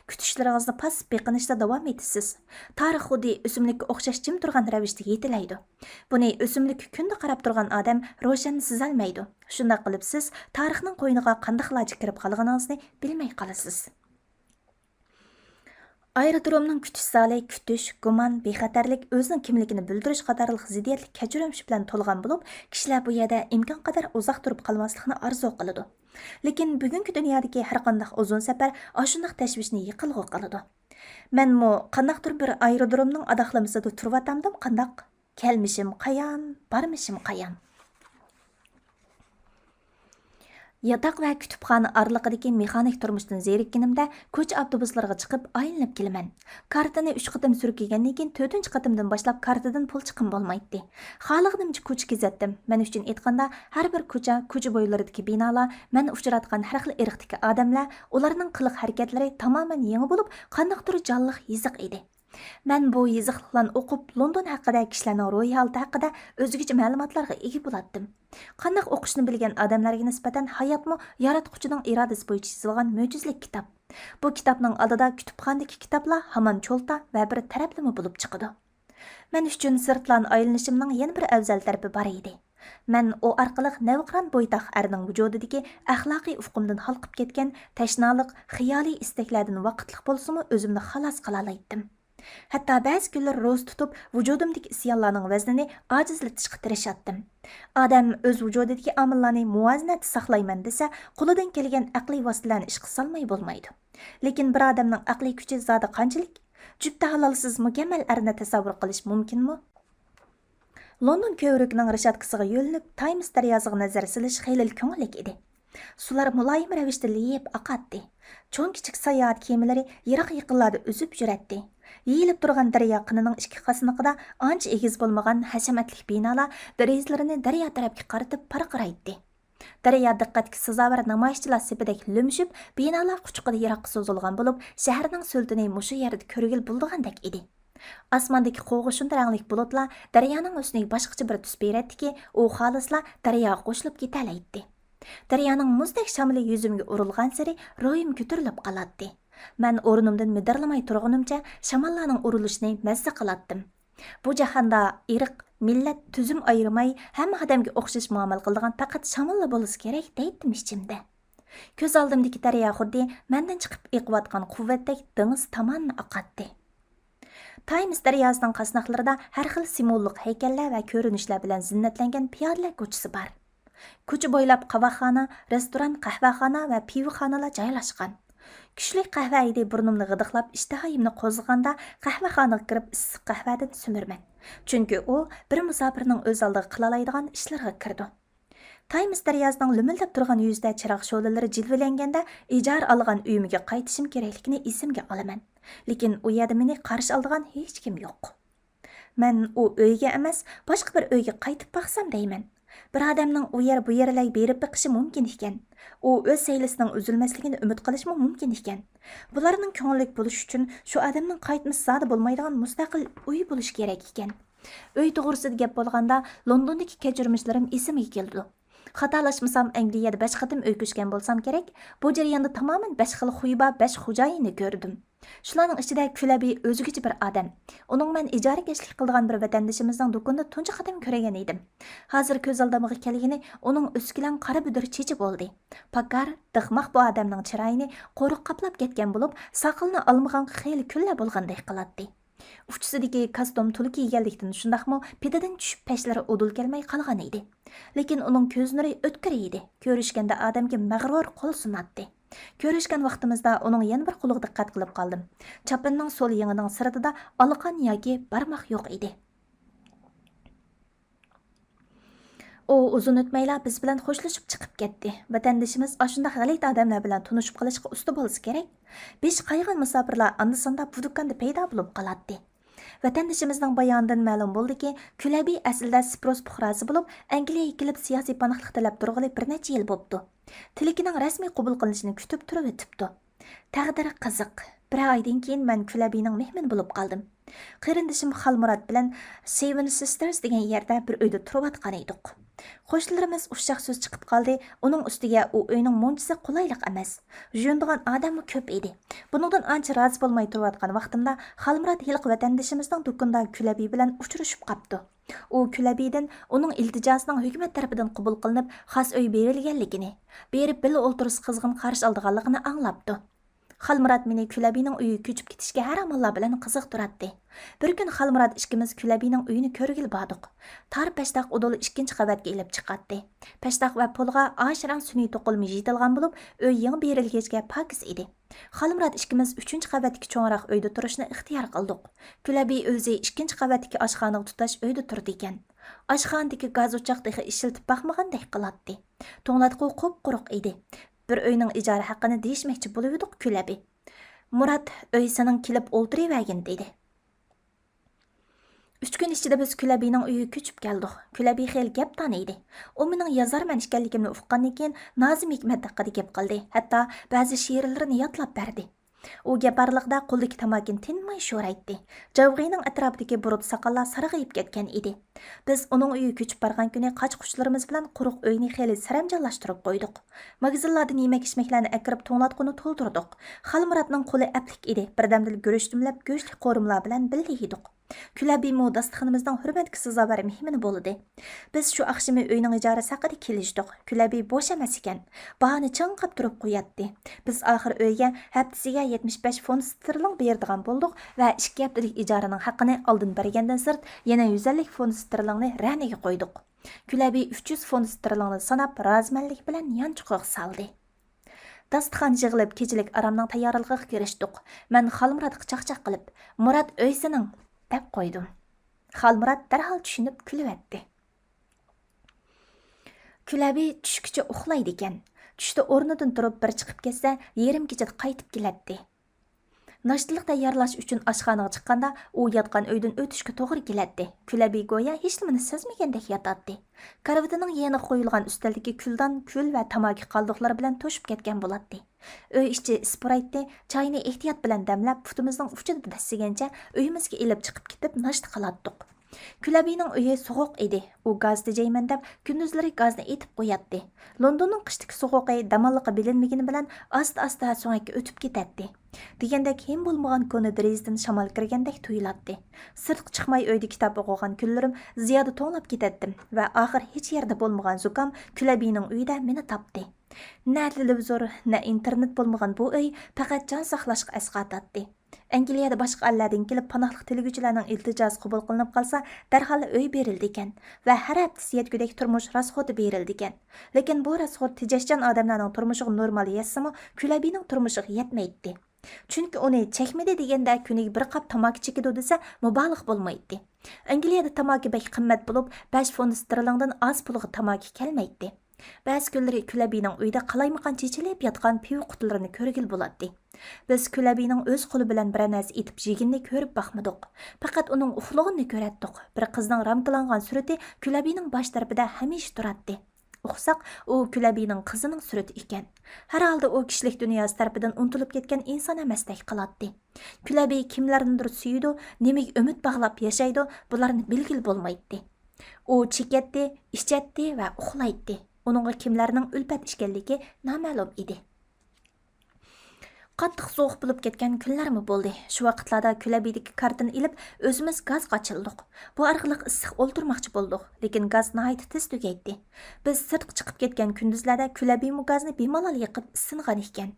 كۈتۈشلىرىڭىزنى پاسسىپ بېقىنىشتا داۋام ئېتىسىز. تارىخ خۇددى ئۆسۈملۈككە ئوخشاش جىم تۇرغان رەۋىشتە يېتىلەيدۇ. بۇنى ئۆسۈملۈككە كۈندە قاراپ تۇرغان ئادەم روشەن سېزەلمەيدۇ. شۇنداق قىلىپ سىز تارىخنىڭ قوينىغا قانداقلارچە كىرىپ قالغىنىڭىزنى بىلمەي قالىسىز. ئايرودرومنىڭ كۈتۈش زالى كۈتۈش، گۇمان، بىخەتەرلىك، ئۆزىنىڭ كىملىكىنى بىلدۈرۈش قاتارلىق زىددىيەتلىك كەچۈرۈمچە بىلەن تولغان بولۇپ، كىشىلەر بۇ يەردە ئىمكانقەدەر ئۇزاق تۇرۇپ قالماسلىقنى ئارزۇ قىلىدۇ. لېكىن بۈگۈنكى دۇنيادىكى ھەرقانداق ئۇزۇن سەپەر ئاشۇنداق تەشۋىشنى يېقىنغۇ قىلىدۇ. مەنمۇ قانداقتۇر بىر ئايرودرومنىڭ ئاداقلىمىسىدا تۇرۇۋاتامدىم قانداق؟ كەلمىشىم قايان، بارمىشىم قايان؟ ياتاق ۋە كۇتۇپخانا ئارىلىقىدىكى مېخانىك تۇرمۇشتىن زېرىككىنىمدە، كوچا ئاپتوبۇسلىرىغا چىقىپ ئايلىنىپ كېلىمەن. كارتىنى ئۈچ قېتىم سۈركىگەندىن كېيىن، تۆتىنچى قېتىمدىن باشلاپ كارتىدىن پۇل چىقىم بولمايتتى. خالىغىنىمچە كوچا كېزەتتىم. مەن ئۈچۈن ئېيتقاندا، ھەر بىر كوچا، كوچا بويلىرىدىكى بىنالار، مەن ئۇچراتقان ھەر خىل ئىرقتىكى ئادەملەر، ئۇلارنىڭ قىلىق ھەرىكەتلىرى تامامەن يېڭى بولۇپ، قانداقتۇر جانلىق، يېزىق ئىدى. مەن بۇ يېزىقلىقلارنى ئوقۇپ، لوندون ھەققىدە، كىشىلەرنىڭ روھىي ھالىتى ھەققىدە ئۆزگىچە مەلۇماتلارغا ئىگە بولاتتىم. قانداق ئوقۇشنى بىلگەن ئادەملەرگە نىسبەتەن ھاياتمۇ ياراتقۇچىنىڭ ئىرادىسى بويىچە يېزىلغان مۆجىزىلىك كىتاب. بۇ كىتابنىڭ ئالدىدا كۇتۇپخانىدىكى كىتابلار ھامان چولتا ۋە بىر تەرەپلىمە بولۇپ چىقىدۇ. مەن ئۈچۈن سىرتلارنى ئايلىنىشىمنىڭ يەنە بىر ئەۋزەل تەرىپى بار ئىدى. مەن ئۇ ئارقىلىق نەۋقىران بويتاق ئەرنىڭ ۋۇجۇدىدىكى ئەخلاقىي ئۇقۇمدىن ھالقىپ كەتكەن تەشنالىق، خىيالىي ئىستەكلەردىن ۋاقىتلىق بولسىمۇ ئۆزۈمنى خالاس قىلالايتتىم. ھەتتا بەزى كۈنلىرى روزا تۇتۇپ، ۋۇجۇدۇمدىكى ئىسيانلارنىڭ ۋەزنىنى ئاجىزلىتىشقا تىرىشاتتىم. ئادەم ئۆز ۋۇجۇدىدىكى ئامىللارنى مۇۋازىنەتتە ساقلايمەن دېسە، قولىدىن كەلگەن ئەقلىي ۋاسىتىلەرنى ئىشقا سالماي بولمايدۇ. لېكىن بىر ئادەمنىڭ ئەقلىي كۈچى زادى قانچىلىك؟ جۈپتە ھالالسىز مۇكەممەل ئەرنى تەسەۋۋۇر قىلىش مۇمكىنمۇ؟ لوندون كۆۋرۈكىنىڭ رېشاتكىسىغا يۆلىنىپ، تايمس دەرياسىغا نەزەر سېلىش خېلىلا كۆڭۈللۈك ئىدى. سۇلار مۇلايىم رەۋىشتە لېيىپ ئاقاتتى. چوڭ-كىچىك ساياھەت كېمىلىرى يىراق يېقىنلاردا ئۈزۈپ يۈرەتتى. يېيىلىپ تۇرغان دەريا قىنىنىڭ ئىككى قاسنىقىدا ئانچە ئېگىز بولمىغان ھەشەمەتلىك بىنالار دېرىزىلىرىنى دەريا تەرەپكە قارىتىپ پارقىرايتتى. دەريا دىققەتكە سازاۋەر نامايىشچىلار سېپىدەك لۆمۈشۈپ، بىنالار قۇچىقىدا يىراققا سوزۇلغان بولۇپ، شەھەرنىڭ سۈرىتىنى مۇشۇ يەردە كۆرگىلى بولىدىغاندەك ئىدى. ئاسماندىكى قوغۇشۇن رەڭلىك بۇلۇتلار دەريانىڭ ھۆسنىگە باشقىچە بىر تۈس بېرەتتىكى، ئۇ خالىسىلا دەرياغا قوشۇلۇپ كېتەلەيتتى. دەريانىڭ مۇزدەك شامىلى يۈزۈمگە ئۇرۇلغانسېرى روھىم كۆتۈرۈلۈپ قالاتتى. مەن ئورنۇمدىن مىدىرلىماي تۇرغىنىمچە شاماللارنىڭ ئۇرۇلۇشىنى مەززە قىلاتتىم. بۇ جاھاندا ئىرق، مىللەت، تۈزۈم ئايرىماي ھەممە ئادەمگە ئوخشاش مۇئامىلە قىلىدىغان پەقەت شاماللا بولسا كېرەك دەيتتىم ئىچىمدە. كۆز ئالدىمدىكى دەريا خۇددى مەندىن چىقىپ ئېقىۋاتقان قۇۋۋەتتەك دېڭىز تامان ئاقاتتى. تايمس دەرياسىنىڭ قاسناقلىرىدا ھەر خىل سىمۋوللۇق ھەيكەللەر ۋە كۆرۈنۈشلەر بىلەن زىننەتلەنگەن پىيادىلەر كوچىسى بار. كوچا بويلاپ قاۋاقخانا، رېستوران، قەھۋەخانا ۋە پىۋىخانىلار جايلاشقان. كۈچلۈك قەھۋە ھىدى بۇرنۇمنى غىدىقلاپ، ئىشتىھايىمنى قوزغىغاندا، قەھۋەخانىغا كىرىپ ئىسسىق قەھۋەدىن سۈمۈرىمەن. چۈنكى ئۇ بىر مۇساپىرنىڭ ئۆز ئالدىغا قىلالايدىغان ئىشلىرىغا كىرىدۇ. تايمس دەرياسىنىڭ لۈمۈلدەپ تۇرغان يۈزىدە چىراغ شولىلىرى جىلۋىلەنگەندە، ئىجارە ئالغان ئۆيۈمگە قايتىشىم كېرەكلىكىنى ئېسىمگە ئالىمەن. لېكىن ئۇ يەردە مېنى قارشى ئالىدىغان ھېچكىم يوق. مەن ئۇ ئۆيگە ئەمەس، باشقا بىر ئۆيگە قايتىپ باقسام دەيمەن. بىر ئادەمنىڭ ئۇ يەر، بۇ يەرلەرگە بېرىپ بېقىشى مۇمكىن ئىكەن. ئۇ ئۆز سەيلىسىنىڭ ئۈزۈلمەسلىكىنى ئۈمىد قىلىشىمۇ مۇمكىن ئىكەن. بۇلارنىڭ كۆڭۈللۈك بولۇشى ئۈچۈن شۇ ئادەمنىڭ قايتمىسا زادى بولمايدىغان مۇستەقىل ئۆيى بولۇشى كېرەك ئىكەن. ئۆي توغرىسىدا گەپ بولغاندا، لوندوندىكى كەچۈرمىشلىرىم ئېسىمگە كېلىدۇ. خاتالاشمىسام، ئەنگلىيەدە بەش قېتىم ئۆي كۆچكەن بولسام كېرەك. بۇ جەرياندا تامامەن بەش خىل خۇيى بار بەش خوجايىننى كۆردۈم. شۇلارنىڭ ئىچىدە كۈلەبى ئۆزگىچە بىر ئادەم. ئۇنىڭ مەن ئىجارىكەشلىك قىلىدىغان بىر ۋەتەندىشىمىزنىڭ دۇكىنىدا تۇنجى قېتىم كۆرگەن ئىدىم. ھازىر كۆز ئالدىمغا كەلگىنى ئۇنىڭ ئۆسكىلەڭ قارا بۈدۈر چېچى بولدى. پاكار، دىقماق بۇ ئادەمنىڭ چىرايىنى قورۇق قاپلاپ كەتكەن بولۇپ، ساقىلىنى ئالمىغانغا خېلى كۈنلەر بولغاندەك قىلاتتى. ئۇچىسىدىكى كاستيۇم تولا كىيگەنلىكتىن شۇنداقمۇ پېتىدىن چۈشۈپ پەشلىرى ئۇدۇل كەلمەي قالغان ئىدى. لېكىن ئۇنىڭ كۆز نۇرى ئۆتكۈر ئىدى. كۆرۈشكەندە ئادەمگە مەغرۇر قول سۇناتتى. كۆرۈشكەن ۋاقتىمىزدا ئۇنىڭ يەنە بىر قولىغا دىققەت قىلىپ قالدىم. چاپىنىنىڭ سول يېڭىنىڭ سىرتىدا ئالىقان ياكى بارماق يوق ئىدى. ئۇ ئۇزۇن ئۆتمەيلا بىز بىلەن خوشلىشىپ چىقىپ كەتتى. ۋەتەندىشىمىز ئاشۇنداق غەلىتە ئادەملەر بىلەن تونۇشۇپ قېلىشقا ئۇستا بولسا كېرەك. بېشى قايغان مۇساپىرلار ئاندا-ساندا بۇ دۇكاندا پەيدا بولۇپ قالاتتى. ۋەتەندىشىمىزنىڭ بايانىدىن مەلۇم بولدىكى، كۈلەبى ئەسلىدە سىپروس پۇقراسى بولۇپ، ئەنگلىيەگە كېلىپ سىياسىي پاناھلىق تىلەپ تۇرغىلى بىر نەچچە يىل بوپتۇ. تىلىكىنىڭ رەسمىي قوبۇل قىلىنىشىنى كۈتۈپ تۇرۇۋېتىپتۇ. تەقدىر قىزىق. بىرەر ئايدىن كېيىن مەن كۈلەبىنىڭ مېھمىنى بولۇپ قالدىم. قېرىندىشىم خالمۇرات بىلەن سېۋېن سىستېرز دېگەن يەردە بىر ئۆيدە تۇرۇۋاتقان ئىدۇق. قوشنىلىرىمىز ئۇششاق سۆز چىقىپ قالدى، ئۇنىڭ ئۈستىگە ئۇ ئۆينىڭ مۇنچىسى قولايلىق ئەمەس. يۇيۇنىدىغان ئادەممۇ كۆپ ئىدى. بۇنىڭدىن ئانچە رازى بولماي تۇرۇۋاتقان ۋاقتىمدا خالمۇرات ھېلىقى ۋەتەندىشىمىزنىڭ دۇكىنىدا كۈلەبى بىلەن ئۇچرىشىپ قاپتۇ. ئۇ كۈلەبىدىن ئۇنىڭ ئىلتىجاسىنىڭ ھۆكۈمەت تەرىپىدىن قوبۇل قىلىنىپ، خاس ئۆي بېرىلگەنلىكىنى، بېرىپ بىللە ئولتۇرسا قىزغىن قارشى ئالىدىغانلىقىنى ئاڭلاپتۇ. خالمۇرات مېنى كۈلەبىنىڭ ئۆيىگە كۆچۈپ كېتىشكە ھەر ئاماللار بىلەن قىزىقتۇراتتى. بىر كۈن خالمۇرات ئىككىمىز كۈلەبىنىڭ ئۆيىنى كۆرگىلى باردۇق. تار پەشتاق ئۇدۇل ئىككىنچى قەۋەتكە ئېلىپ چىقاتتى. پەشتاق ۋە پولغا ئاش رەڭ سۈنئىي توقۇلما يېيىلغان بولۇپ، ئۆي يېڭى بېرىلگەچكە پاكىز ئىدى. خالمۇرات ئىككىمىز ئۈچىنچى قەۋەتتىكى چوڭراق ئۆيدە تۇرۇشنى ئىختىيار قىلدۇق. كۈلەبى ئۆزى ئىككىنچى قەۋەتتىكى ئاشخانىغا تۇتاش ئۆيدە تۇرىدىكەن. ئاشخانىدىكى گاز ئوچاق تېخى ئىشلىتىپ باقمىغاندەك قىلاتتى. توڭلاتقۇ قۇپقۇرۇق ئىدى. بىر ئۆينىڭ ئىجارە ھەققىنى دېيىشمەكچى بولۇۋىدۇق كۈلەبى. مۇرات، ئۆي سېنىڭ، كېلىپ ئولتۇرۇۋەرگىن، دېدى. ئۈچ كۈن ئىچىدە بىز كۈلەبىنىڭ ئۆيىگە كۆچۈپ كەلدۇق. كۈلەبى خېلى گەپدان ئىدى. ئۇ مېنىڭ يازارمەن ئىكەنلىكىمنى ئۇققاندىن كېيىن، نازىم ھېكمەت ھەققىدە گەپ قىلدى، ھەتتا بەزى شېئىرلىرىنى يادلاپ بەردى. ئۇ گەپ ئارىلىقىدا قولىدىكى تاماكىنى تىنماي شورۇيتتى. جاۋغىنىڭ ئەتراپىدىكى بۇرۇت ساقاللار سارغىيىپ كەتكەن ئىدى. بىز ئۇنىڭ ئۆيىگە كۆچۈپ بارغان كۈنى قاچا-قۇچىلىرىمىز بىلەن قۇرۇق ئۆينى خېلى سەرەمجانلاشتۇرۇپ قويدۇق. ماگىزىنلاردىن يېمەك-ئىچمەكلەرنى ئەكىرىپ توڭلاتقۇنى تولدۇردۇق. خالمۇراتنىڭ قولى ئەپلىك ئىدى، بىردەمدىلا گۈرۈچ دۈملەپ گۆشلۈك قورۇمىلار بىلەن بىللە يېدۇق. كۈلەبىمۇ داستىخىنىمىزنىڭ ھۆرمەتكە سازاۋەر مېھمىنى بولدى. بىز شۇ ئاخشىمى ئۆينىڭ ئىجارىسى ھەققىدە كېلىشتۇق. كۈلەبى بوش ئەمەس ئىكەن. باھانى چىڭقاپ تۇرۇپ قوياتتى. بىز ئاخىر ئۆيگە ھەپتىسىگە يەتمىش بەش فونت ستېرلىڭ بېرىدىغان بولدۇق ۋە ئىككى ھەپتىلىك ئىجارىنىڭ ھەققىنى ئالدىن بەرگەندىن سىرت يەنە يۈز ئەللىك فونت ستېرلىڭنى رەنىگە قويدۇق. كۈلەبى ئۈچ يۈز فونت ستېرلىڭنى ساناپ، رازىمەنلىك بىلەن يانچۇقىغا سالدى. داستىخان يىغىلىپ، كېچىلىك ئارامنىڭ تەييارلىقىغا كىرىشتۇق. مەن خالمۇراتقا چاقچاق قىلىپ، «مۇرات، ئۆي سېنىڭ!» دەپ قويدۇم. خالمۇرات دەرھال چۈشىنىپ كۈلۈۋەتتى. كۈلەبى چۈشكىچە ئۇخلايدىكەن. چۈشتە ئورنىدىن تۇرۇپ بىر چىقىپ كەتسە، يېرىم كېچىدە قايتىپ كېلەتتى. ناشتىلىق تەييارلاش ئۈچۈن ئاشخانىغا چىققاندا، ئۇ ياتقان ئۆيدىن ئۆتۈشكە توغرا كېلەتتى. كۈلەبى گويا ھېچنېمىنى سەزمىگەندەك ياتاتتى. كارىۋىتىنىڭ يېنىغا قويۇلغان ئۈستەلدىكى كۈلدان كۈل ۋە تاماكا قالدۇقلىرى بىلەن توشۇپ كەتكەن بولاتتى. ئۆي ئىچى ئىسسىقرايتتى. چاينى ئېھتىيات بىلەن دەملەپ، پۇتىمىزنىڭ ئۇچىدا دەسسىگەنچە ئۆيىمىزگە ئېلىپ چىقىپ كېتىپ ناشتا قىلاتتۇق. كۈلەبىنىڭ ئۆيى سوغۇق ئىدى. ئۇ گاز تېجەيمەن دەپ، كۈندۈزلىرى گازنى ئېتىپ قوياتتى. لوندوننىڭ قىشتىكى سوغۇقى دەماللىققا بىلىنمىگىنى بىلەن ئاستا-ئاستا سۆڭەككە ئۆتۈپ كېتەتتى. دېگەندەك ھىم بولمىغان كونا دېرىزىدىن شامال كىرگەندەك تۇيۇلاتتى. سىرتقا چىقماي ئۆيدە كىتاب ئوقۇغان كۈنلىرىم زىيادە توڭلاپ كېتەتتىم ۋە ئاخىر ھېچ يەردە بولمىغان زۇكام كۈلەبىنىڭ ئۆيىدە مېنى تاپتى. نە تېلېۋىزور، نە ئىنتېرنېت بولمىغان بۇ ئۆي پەقەت جان ساقلاشقا ئەسقاتاتتى. ئەنگلىيەدە باشقا ئەللەردىن كېلىپ پاناھلىق تىلىگۈچىلەرنىڭ ئىلتىجاسى قوبۇل قىلىنىپ قالسا، دەرھال ئۆي بېرىلىدىكەن ۋە ھەر ھەپتىسى يەتكۈدەك تۇرمۇش راسخوتى بېرىلىدىكەن. لېكىن بۇ راسخوت تېجەشچان ئادەملەرنىڭ تۇرمۇشىغا نورمال يەتسىمۇ، كۈلەبىنىڭ تۇرمۇشىغا يەتمەيتتى. چۈنكى ئۇنى چەكمىدى دېگەندە كۈنىگە بىر قاپ تاماكا چېكىدۇ دېسە مۇبالىغە بولمايتتى. ئەنگلىيەدە تاماكا بەك قىممەت بولۇپ، بەش فونت ستېرلىڭدىن ئاز پۇلغا تاماكا كەلمەيتتى. بەزى كۈنلىرى كۈلەبىنىڭ ئۆيىدە قالايمىقان چېچىلىپ ياتقان پىۋا قۇتىلىرىنى كۆرگىلى بولاتتى. بىز كۈلەبىنىڭ ئۆز قولى بىلەن بىرەر نەرسە ئېتىپ يېگىنىنى كۆرۈپ باقمىدۇق. پەقەت ئۇنىڭ ئۇخلىغىنىنى كۆرەتتۇق. بىر قىزنىڭ رامكىلانغان سۈرىتى كۈلەبىنىڭ باش تەرىپىدە ھەمىشە تۇراتتى. ئۇقساق، ئۇ كۈلەبىنىڭ قىزىنىڭ سۈرىتى ئىكەن. ھەر ھالدا ئۇ كىشىلىك دۇنياسى تەرىپىدىن ئۇنتۇلۇپ كەتكەن ئىنسان ئەمەستەك قىلاتتى. كۈلەبى كىملەرنىدۇر سۆيىدۇ، نېمىگە ئۈمىد باغلاپ ياشايدۇ، بۇلارنى بىلگىلى بولمايتتى. ئۇ چېكەتتى، ئىچەتتى ۋە ئۇخلايتتى. ئۇنىڭغا كىملەرنىڭ ئۈلپەت ئىكەنلىكى نامەلۇم ئىدى. قاتتىق سوغۇق بولۇپ كەتكەن كۈنلەرمۇ بولدى. شۇ ۋاقىتلاردا كۈلەبىدىكى كارتىنى ئېلىپ، ئۆزىمىز گازغا ئاچىلدۇق. بۇ ئارقىلىق ئىسسىق ئولتۇرماقچى بولدۇق، لېكىن گاز ناھايىتى تېز تۈگەيتتى. بىز سىرتقا چىقىپ كەتكەن كۈندۈزلەردە كۈلەبىمۇ گازنى بىمالال يېقىپ ئىسسىنغان ئىكەن.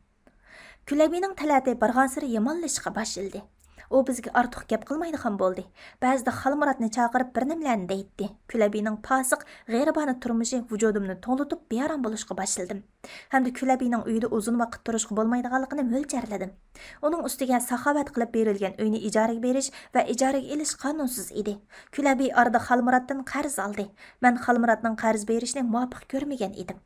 كۈلەبىنىڭ تەلەتى بارغانسېرى يامانلىشىشقا باشلىدى. ئۇ بىزگە ئارتۇق گەپ قىلمايدىغان بولدى. بەزىدە خالمۇراتنى چاقىرىپ، بىر نېمىلەرنى دەيتتى. كۈلەبىنىڭ پاسىق، غېرىبانە تۇرمۇشى ۋۇجۇدۇمنى توڭلىتىپ، بىئارام بولۇشقا باشلىدىم. ھەمدە كۈلەبىنىڭ ئۆيىدە ئۇزۇن ۋاقىت تۇرۇشقا بولمايدىغانلىقىنى مۆلچەرلىدىم. ئۇنىڭ ئۈستىگە ساخاۋەت قىلىپ بېرىلگەن ئۆينى ئىجارىگە بېرىش ۋە ئىجارىگە ئېلىش قانۇنسىز ئىدى. كۈلەبى ئارىدا خالمۇراتتىن قەرز ئالدى. مەن خالمۇراتنىڭ قەرز بېرىشىنى مۇۋاپىق كۆرمىگەن ئىدىم.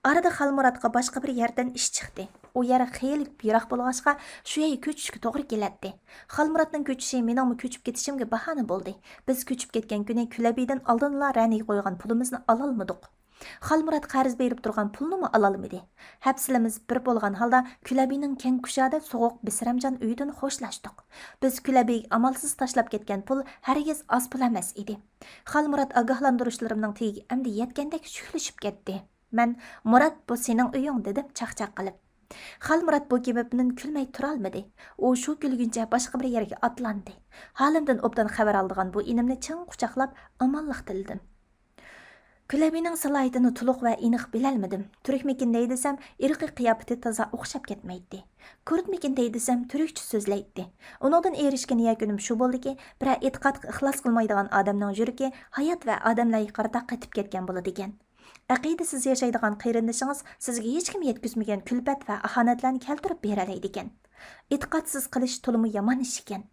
ئارىدا خالمۇراتقا باشقا بىر يەردىن ئىش چىقتى. ئۇ يەر خېلى يىراق بولغاچقا، شۇ يەرگە كۆچۈشكە توغرا كېلەتتى. خالمۇراتنىڭ كۆچۈشى مېنىڭمۇ كۆچۈپ كېتىشىمگە باھانە بولدى. بىز كۆچۈپ كەتكەن كۈنى كۈلەبىدىن ئالدىنلا رەنىگە قويغان پۇلىمىزنى ئالالمىدۇق. خالمۇرات قەرز بېرىپ تۇرغان پۇلنىمۇ ئالالمىدى. ھەپسىلىمىز بىر بولغان ھالدا كۈلەبىنىڭ كەڭ كۇشادە سوغۇق بىسرەمجان ئۆيىدىن خوشلاشتۇق. بىز كۈلەبىگە ئامالسىز تاشلاپ كەتكەن پۇل ھەرگىز ئاز پۇل ئەمەس ئىدى. خالمۇرات ئاگاھلاندۇرۇشلىرىمنىڭ تېگىگە ئەمدى يەتكەندەك شۈكلىشىپ كەتتى. مەن، «مۇرات، بۇ سېنىڭ ئۆيۈڭ» دېدىم چاقچاق قىلىپ. خالمۇرات بۇ گېپىمدىن كۈلمەي تۇرالمىدى. ئۇ شۇ كۈلگىنىچە باشقا بىر يەرگە ئاتلاندى. ھالىمدىن ئوبدان خەۋەر ئالىدىغان بۇ ئىنىمنى چىڭ قۇچاقلاپ ئامانلىق تىلىدىم. كۈلەبىنىڭ سالاھىيىتىنى تولۇق ۋە ئېنىق بىلەلمىدىم. تۈركمىكىن دەي دېسەم، ئىرقىي قىياپىتى تازا ئوخشاپ كەتمەيتتى. كۇردمىكىن دەي دېسەم، تۈركچە سۆزلەيتتى. ئۇنىڭدىن ئېرىشكەن يەكۈنۈم شۇ بولدىكى، بىرەر ئېتىقادقا ئىخلاس قىلمايدىغان ئادەمنىڭ يۈرىكى ھايات ۋە ئادەملەرگە قارىتا قېتىپ كەتكەن بولىدىكەن. ئەقىدىسىز ياشايدىغان قېرىندىشىڭىز سىزگە ھېچكىم يەتكۈزمىگەن كۈلپەت ۋە ئاھانەتلەرنى كەلتۈرۈپ بېرەلەيدىكەن. ئېتىقادسىز قىلىش تولىمۇ يامان ئىش ئىكەن.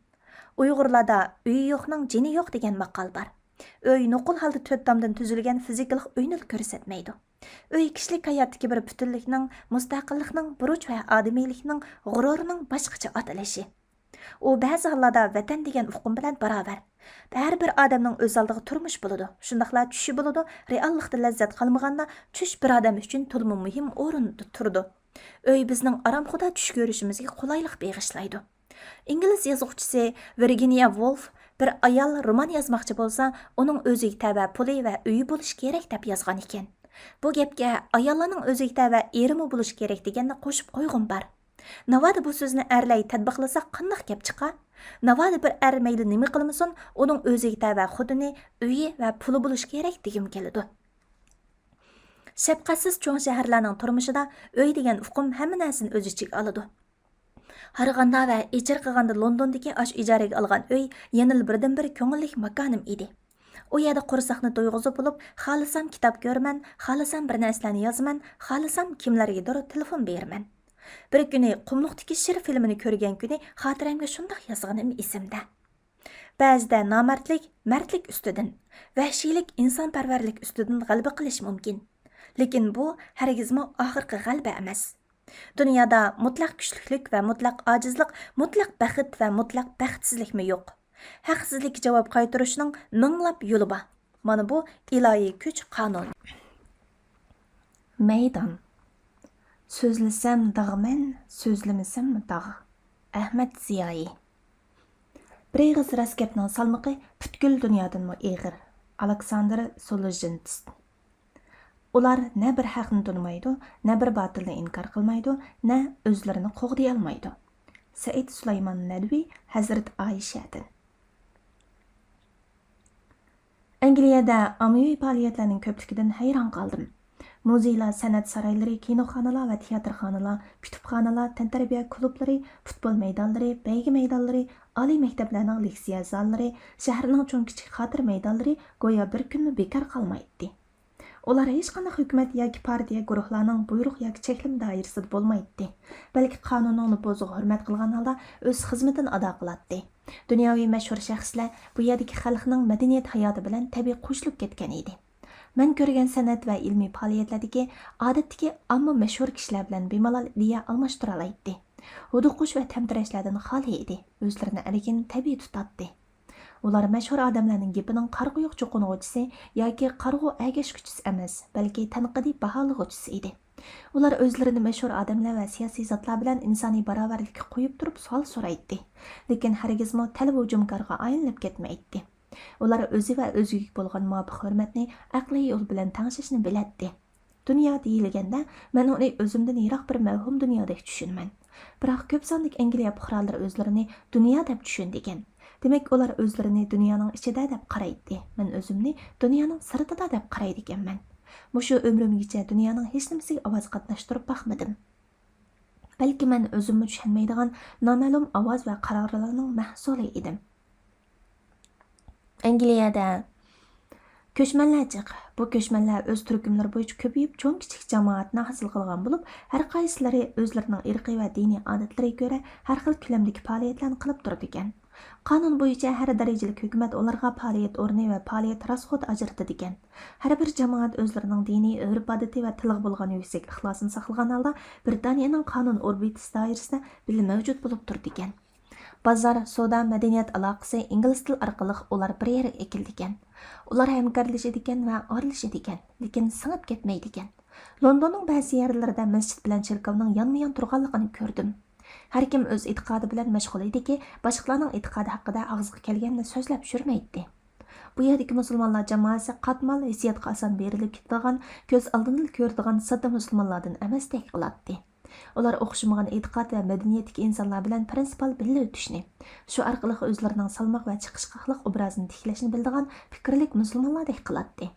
ئۇيغۇرلاردا «ئۆيى يوقنىڭ جېنى يوق» دېگەن ماقال بار. ئۆي نوقۇل ھالدا تۆت تامدىن تۈزۈلگەن فىزىكىلىق ئۆينىلا كۆرسەتمەيدۇ. ئۆي كىشىلىك ھاياتتىكى بىر پۈتۈنلۈكنىڭ، مۇستەقىللىقنىڭ، بۇرچ ۋە ئادىمىيلىكنىڭ، غۇرۇرنىڭ باشقىچە ئاتىلىشى. ئۇ بەزى ھاللاردا ۋەتەن دېگەن ئۇقۇم بىلەن باراۋەر. ھەر بىر ئادەمنىڭ ئۆز ئالدىغا تۇرمۇشى بولىدۇ، شۇنداقلا چۈشى بولىدۇ. رېئاللىقتا لەززەت قالمىغاندا، چۈش بىر ئادەم ئۈچۈن تولىمۇ مۇھىم ئورۇندا تۇرىدۇ. ئۆي بىزنىڭ ئارامخۇدا چۈش كۆرۈشىمىزگە قولايلىق بېغىشلايدۇ. ئىنگلىز يازغۇچىسى ۋىرگىنىيە ۋولف بىر ئايال رومان يازماقچى بولسا، ئۇنىڭ ئۆزىگە تەۋە پۇلى ۋە ئۆيى بولۇشى كېرەك دەپ يازغان ئىكەن. بۇ گەپكە ئاياللارنىڭ ئۆزىگە تەۋە ئېرىمۇ بولۇشى كېرەك دېگەننى قوشۇپ قويغۇم بار. ناۋادا بۇ سۆزنى ئەرلەر تەتبىقلىسا قانداق گەپ چىقار؟ ناۋادا بىر ئەر مەيلى نېمە قىلمىسۇن، ئۇنىڭ ئۆزىگە تەۋە خوتۇنى، ئۆيى ۋە پۇلى بولۇشى كېرەك دېگۈم كېلىدۇ. شەپقەتسىز چوڭ شەھەرلەرنىڭ تۇرمۇشىدا ئۆي دېگەن ئۇقۇم ھەممە نەرسىنى ئۆز ئىچىگە ئالىدۇ. ھارغاندا ۋە ئېچىرقىغاندا لوندوندىكى ئاشۇ ئىجارىگە ئالغان ئۆي يەنىلا بىردىنبىر كۆڭۈللۈك ماكانىم ئىدى. ئۇ يەردە قورساقنى تويغۇزۇپ بولۇپ، خالىسام كىتاب كۆرىمەن، خالىسام بىر نەرسىلەرنى يازىمەن، خالىسام كىملەرگىدۇر تېلېفون بېرىمەن. بىر كۈنى قۇملۇقتىكى شىر فىلىمىنى كۆرگەن كۈنى خاتىرەمگە شۇنداق يازغىنىم ئېسىمدە. بەزىدە نامەردلىك مەردلىك ئۈستىدىن، ۋەھشىيلىك ئىنسانپەرۋەرلىك ئۈستىدىن غەلىبە قىلىشى مۇمكىن. لېكىن بۇ ھەرگىزمۇ ئاخىرقى غەلىبە ئەمەس. دۇنيادا مۇتلەق كۈچلۈكلۈك ۋە مۇتلەق ئاجىزلىق، مۇتلەق بەخت ۋە مۇتلەق بەختسىزلىكمۇ يوق. ھەقسىزلىككە جاۋاب قايتۇرۇشنىڭ مىڭلاپ يولى بار. مانا بۇ ئىلاھىي كۈچ قانۇن. مەيدان. سۆزلىسەم داغمەن، سۆزلىمىسەم داغ. ئەھمەد زىيائىي. بىر ئېغىز راست گەپنىڭ سالمىقى پۈتكۈل دۇنيادىنمۇ ئېغىر. ئالېكساندىر سولژېنتسن. ئۇلار نە بىر ھەقنى تونۇمايدۇ، نە بىر باتىلنى ئىنكار قىلمايدۇ، نە ئۆزلىرىنى قوغدىيالمايدۇ. سەئىد سۇلايمان نەدۋى، ھەزرىتى ئائىشەدىن. ئەنگلىيەدە ئاممىۋى پائالىيەتلەرنىڭ كۆپلۈكىدىن ھەيران قالدىم. مۇزېيلار، سەنئەت سارايلىرى، كىنوخانىلار ۋە تىياتىرخانىلار، كۇتۇپخانىلار، تەنتەربىيە كۇلۇبلىرى، پۇتبول مەيدانلىرى، بەيگە مەيدانلىرى، ئالىي مەكتەپلەرنىڭ لېكسىيە زاللىرى، شەھەرنىڭ چوڭ كىچىك خاتىرە مەيدانلىرى گويا بىر كۈنمۇ بىكار قالمايتتى. ئۇلار ھېچقانداق ھۆكۈمەت ياكى پارتىيە گۇرۇھلارنىڭ بۇيرۇق ياكى چەكلىمە دائىرىسىدا بولمايتتى، بەلكى قانۇننىڭ نوپۇزىغا ھۆرمەت قىلغان ھالدا ئۆز خىزمىتىنى ئادا قىلاتتى. دۇنياۋى مەشھۇر شەخسلەر بۇ يەردىكى خەلقنىڭ مەدەنىيەت ھاياتى بىلەن تەبىئىي قوشۇلۇپ كەتكەن ئىدى. مەن كۆرگەن سەنئەت ۋە ئىلمىي پائالىيەتلەردىكى ئادەتتىكى ئامما مەشھۇر كىشىلەر بىلەن بىمالال ئىدىيە ئالماشتۇرالايتتى. ھودۇقۇش ۋە تەمتىرەشلەردىن خالىي ئىدى، ئۆزلىرىنى ئەركىن، تەبىئىي تۇتاتتى. ئۇلار مەشھۇر ئادەملەرنىڭ گېپىنىڭ قارىغۇ يوق چوقۇنغۇچىسى ياكى قارىغۇ ئەگەشكۈچىسى ئەمەس، بەلكى تەنقىدىي باھالىغۇچىسى ئىدى. ئۇلار ئۆزلىرىنى مەشھۇر ئادەملەر ۋە سىياسىي زاتلار بىلەن ئىنسانىي باراۋەرلىككە قويۇپ تۇرۇپ سوئال سورايتتى، لېكىن ھەرگىزمۇ تەلۋە ھۇجۇمكارغا ئايلىنىپ كەتمەيتتى. ئۇلار ئۆزى ۋە ئۆزىگە بولغان مۇۋاپىق ھۆرمەتنى ئەقلىي يول بىلەن تەڭشەشنى بىلەتتى. دۇنيا دېيىلگەندە، مەن ئۇنى ئۆزۈمدىن يىراق بىر مەۋھۇم دۇنيادەك چۈشىنىمەن. بىراق كۆپ ساندىكى ئەنگلىيە پۇقرالىرى ئۆزلىرىنى دۇنيا دەپ چۈشىنىدىكەن. دېمەك، ئۇلار ئۆزلىرىنى دۇنيانىڭ ئىچىدە دەپ قارايتتى، مەن ئۆزۈمنى دۇنيانىڭ سىرتىدا دەپ قارايدىكەنمەن. مۇشۇ ئۆمرۈمگىچە دۇنيانىڭ ھېچنېمىسىگە ئاۋاز قاتناشتۇرۇپ باقمىدىم. بەلكى مەن ئۆزۈممۇ چۈشەنمەيدىغان نامەلۇم ئاۋاز ۋە قارارلارنىڭ مەھسۇلى ئىدىم. ئەنگلىيەدە كۆچمەنلەر جىق. بۇ كۆچمەنلەر ئۆز تۈركۈملىرى بويىچە كۆپىيىپ، چوڭ كىچىك جامائەتنى ھاسىل قىلغان بولۇپ، ھەر قايسىلىرى ئۆزلىرىنىڭ ئىرقىي ۋە دىنىي ئادەتلىرىگە كۆرە ھەر خىل كۆلەمدىكى پائالىيەتلەرنى قىلىپ تۇرىدىكەن. قانۇن بويىچە ھەر دەرىجىلىك ھۆكۈمەت ئۇلارغا پائالىيەت ئورنى ۋە پائالىيەت راسخوتى ئاجرىتىدىكەن. ھەر بىر جامائەت ئۆزلىرىنىڭ دىنىي ئۆرپ-ئادىتى ۋە تىلغا بولغان يۈكسەك ئىخلاسىنى ساقلىغان ھالدا برىتانىيەنىڭ قانۇن ئوربىتىسى دائىرىسىدە بىللە مەۋجۇت بولۇپ تۇرىدىكەن. بازار، سودا، مەدەنىيەت ئالاقىسى ئىنگلىز تىلى ئارقىلىق ئۇلار بىر يەرگە ئەكېلىدىكەن. ئۇلار ھەمكارلىشىدىكەن ۋە ئارىلىشىدىكەن، لېكىن سىڭىپ كەتمەيدىكەن. لوندوننىڭ بەزى يەرلىرىدە مەسچىت بىلەن چېركاۋنىڭ يانمۇيان تۇرغانلىقىنى كۆردۈم. ھەركىم ئۆز ئېتىقادى بىلەن مەشغۇل ئىدىكى، باشقىلارنىڭ ئېتىقادى ھەققىدە ئاغزىغا كەلگەننى سۆزلەپ يۈرمەيتتى. بۇ يەردىكى مۇسۇلمانلار جامائەسى قاتمال، ھېسسىياتقا ئاسان بېرىلىپ كېتىدىغان، كۆز ئالدىدىلا كۆرىدىغان ساددا مۇسۇلمانلاردىن ئەمەستەك قىلاتتى. ئۇلار ئوخشىمىغان ئېتىقاد ۋە مەدەنىيەتتىكى ئىنسانلار بىلەن پىرىنسىپال بىللە ئۆتۈشنى، شۇ ئارقىلىق ئۆزلىرىنىڭ سالماق ۋە چىقىشقاقلىق ئوبرازىنى تىكلەشنى بىلىدىغان پىكىرلىك مۇسۇلمانلاردەك قىلاتتى.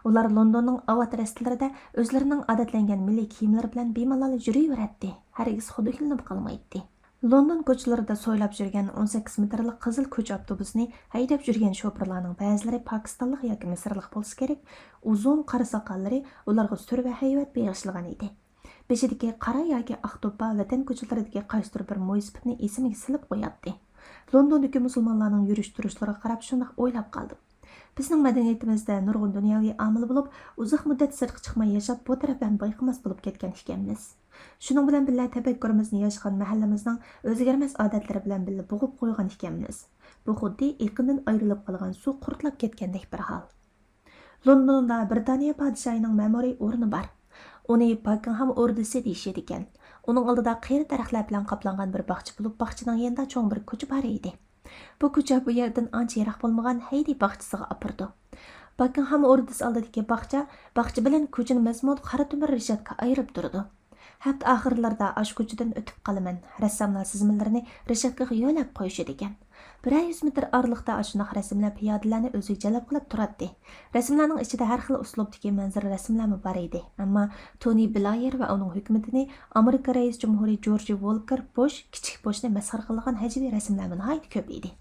ئۇلار لوندوننىڭ ئاۋات رەستىلىرىدە ئۆزلىرىنىڭ ئادەتلەنگەن مىللىي كىيىملىرى بىلەن بىمالال يۈرۈۋېرەتتى، ھەرگىز خۇدۈكلىنىپ قالمايتتى. لوندون كوچىلىرىدا سويلاپ يۈرگەن ئون سەككىز مېتىرلىق قىزىل كوچا ئاپتوبۇسىنى ھەيدەپ يۈرگەن شوپۇرلارنىڭ بەزىلىرى پاكىستانلىق ياكى مىسىرلىق بولسا كېرەك، ئۇزۇن قارا ساقاللىرى ئۇلارغا سۈر ۋە ھەيۋەت بېغىشلىغان ئىدى. بېشىدىكى قارا ياكى ئاق دوپپا ۋەتەن كوچىلىرىدىكى قايسىدۇر بىر مويسىپىتنى ئېسىمگە سېلىپ قوياتتى. لوندوندىكى مۇسۇلمانلارنىڭ يۈرۈش تۇرۇشلىرىغا قاراپ شۇنداق ئويلاپ قالدىم. بىزنىڭ مەدەنىيىتىمىزدە نۇرغۇن دۇنياۋى ئامىل بولۇپ، ئۇزاق مۇددەت سىرتقا چىقماي ياشاپ، بۇ تەرەپلەرنى بايقىماس بولۇپ كەتكەن ئىكەنمىز. شۇنىڭ بىلەن بىللە، تەپەككۇرىمىزنى ياشىغان مەھەللىمىزنىڭ ئۆزگەرمەس ئادەتلىرى بىلەن بىللە بوغۇپ قويغان ئىكەنمىز. بۇ خۇددى ئېقىندىن ئايرىلىپ قالغان سۇ قۇرتلاپ كەتكەندەك بىر ھال. لوندوندا برىتانىيە پادىشاھىنىڭ مەمۇرىي ئورنى بار. ئۇنى باكىنغھام ئوردىسى دېيىشىدىكەن. ئۇنىڭ ئالدىدا قېرى دەرەخلەر بىلەن قاپلانغان بىر باغچە بولۇپ، باغچىنىڭ يېنىدا چوڭ بىر كوچا بار ئىدى. بۇ كوچا بۇ يەردىن ئانچە يىراق بولمىغان ھەيدى باغچىسىغا ئاپىرىدۇ. باكىنغھام ئوردىسى ئالدىدىكى باغچا، باغچە بىلەن كوچىنى مەزمۇت قارا تۆمۈر رېشاتكا ئايرىپ تۇرىدۇ. ھەپتە ئاخىرلىرىدا ئاشۇ كوچىدىن ئۆتۈپ قالىمەن. رەسساملار سىزمىلىرىنى رېشاتكىغا يۆلەپ قويۇشىدىكەن. بىرەر يۈز مېتىر ئارىلىقتا ئاشۇنداق رەسىملەر پىيادىلەرنى ئۆزىگە جەلپ قىلىپ تۇراتتى. رەسىملەرنىڭ ئىچىدە ھەر خىل ئۇسلۇبتىكى مەنزىرە رەسىملەرمۇ بار ئىدى. ئەمما تونى بلايېر ۋە ئۇنىڭ ھۆكۈمىتىنى ئامېرىكا رەئىس جۇمھۇرى جورج ۋولكېر بۇش كىچىك بۇشنى مەسخىرە قىلىدىغان ھەجۋىي رەسىملەرمۇ ناھايىتى كۆپ ئىدى.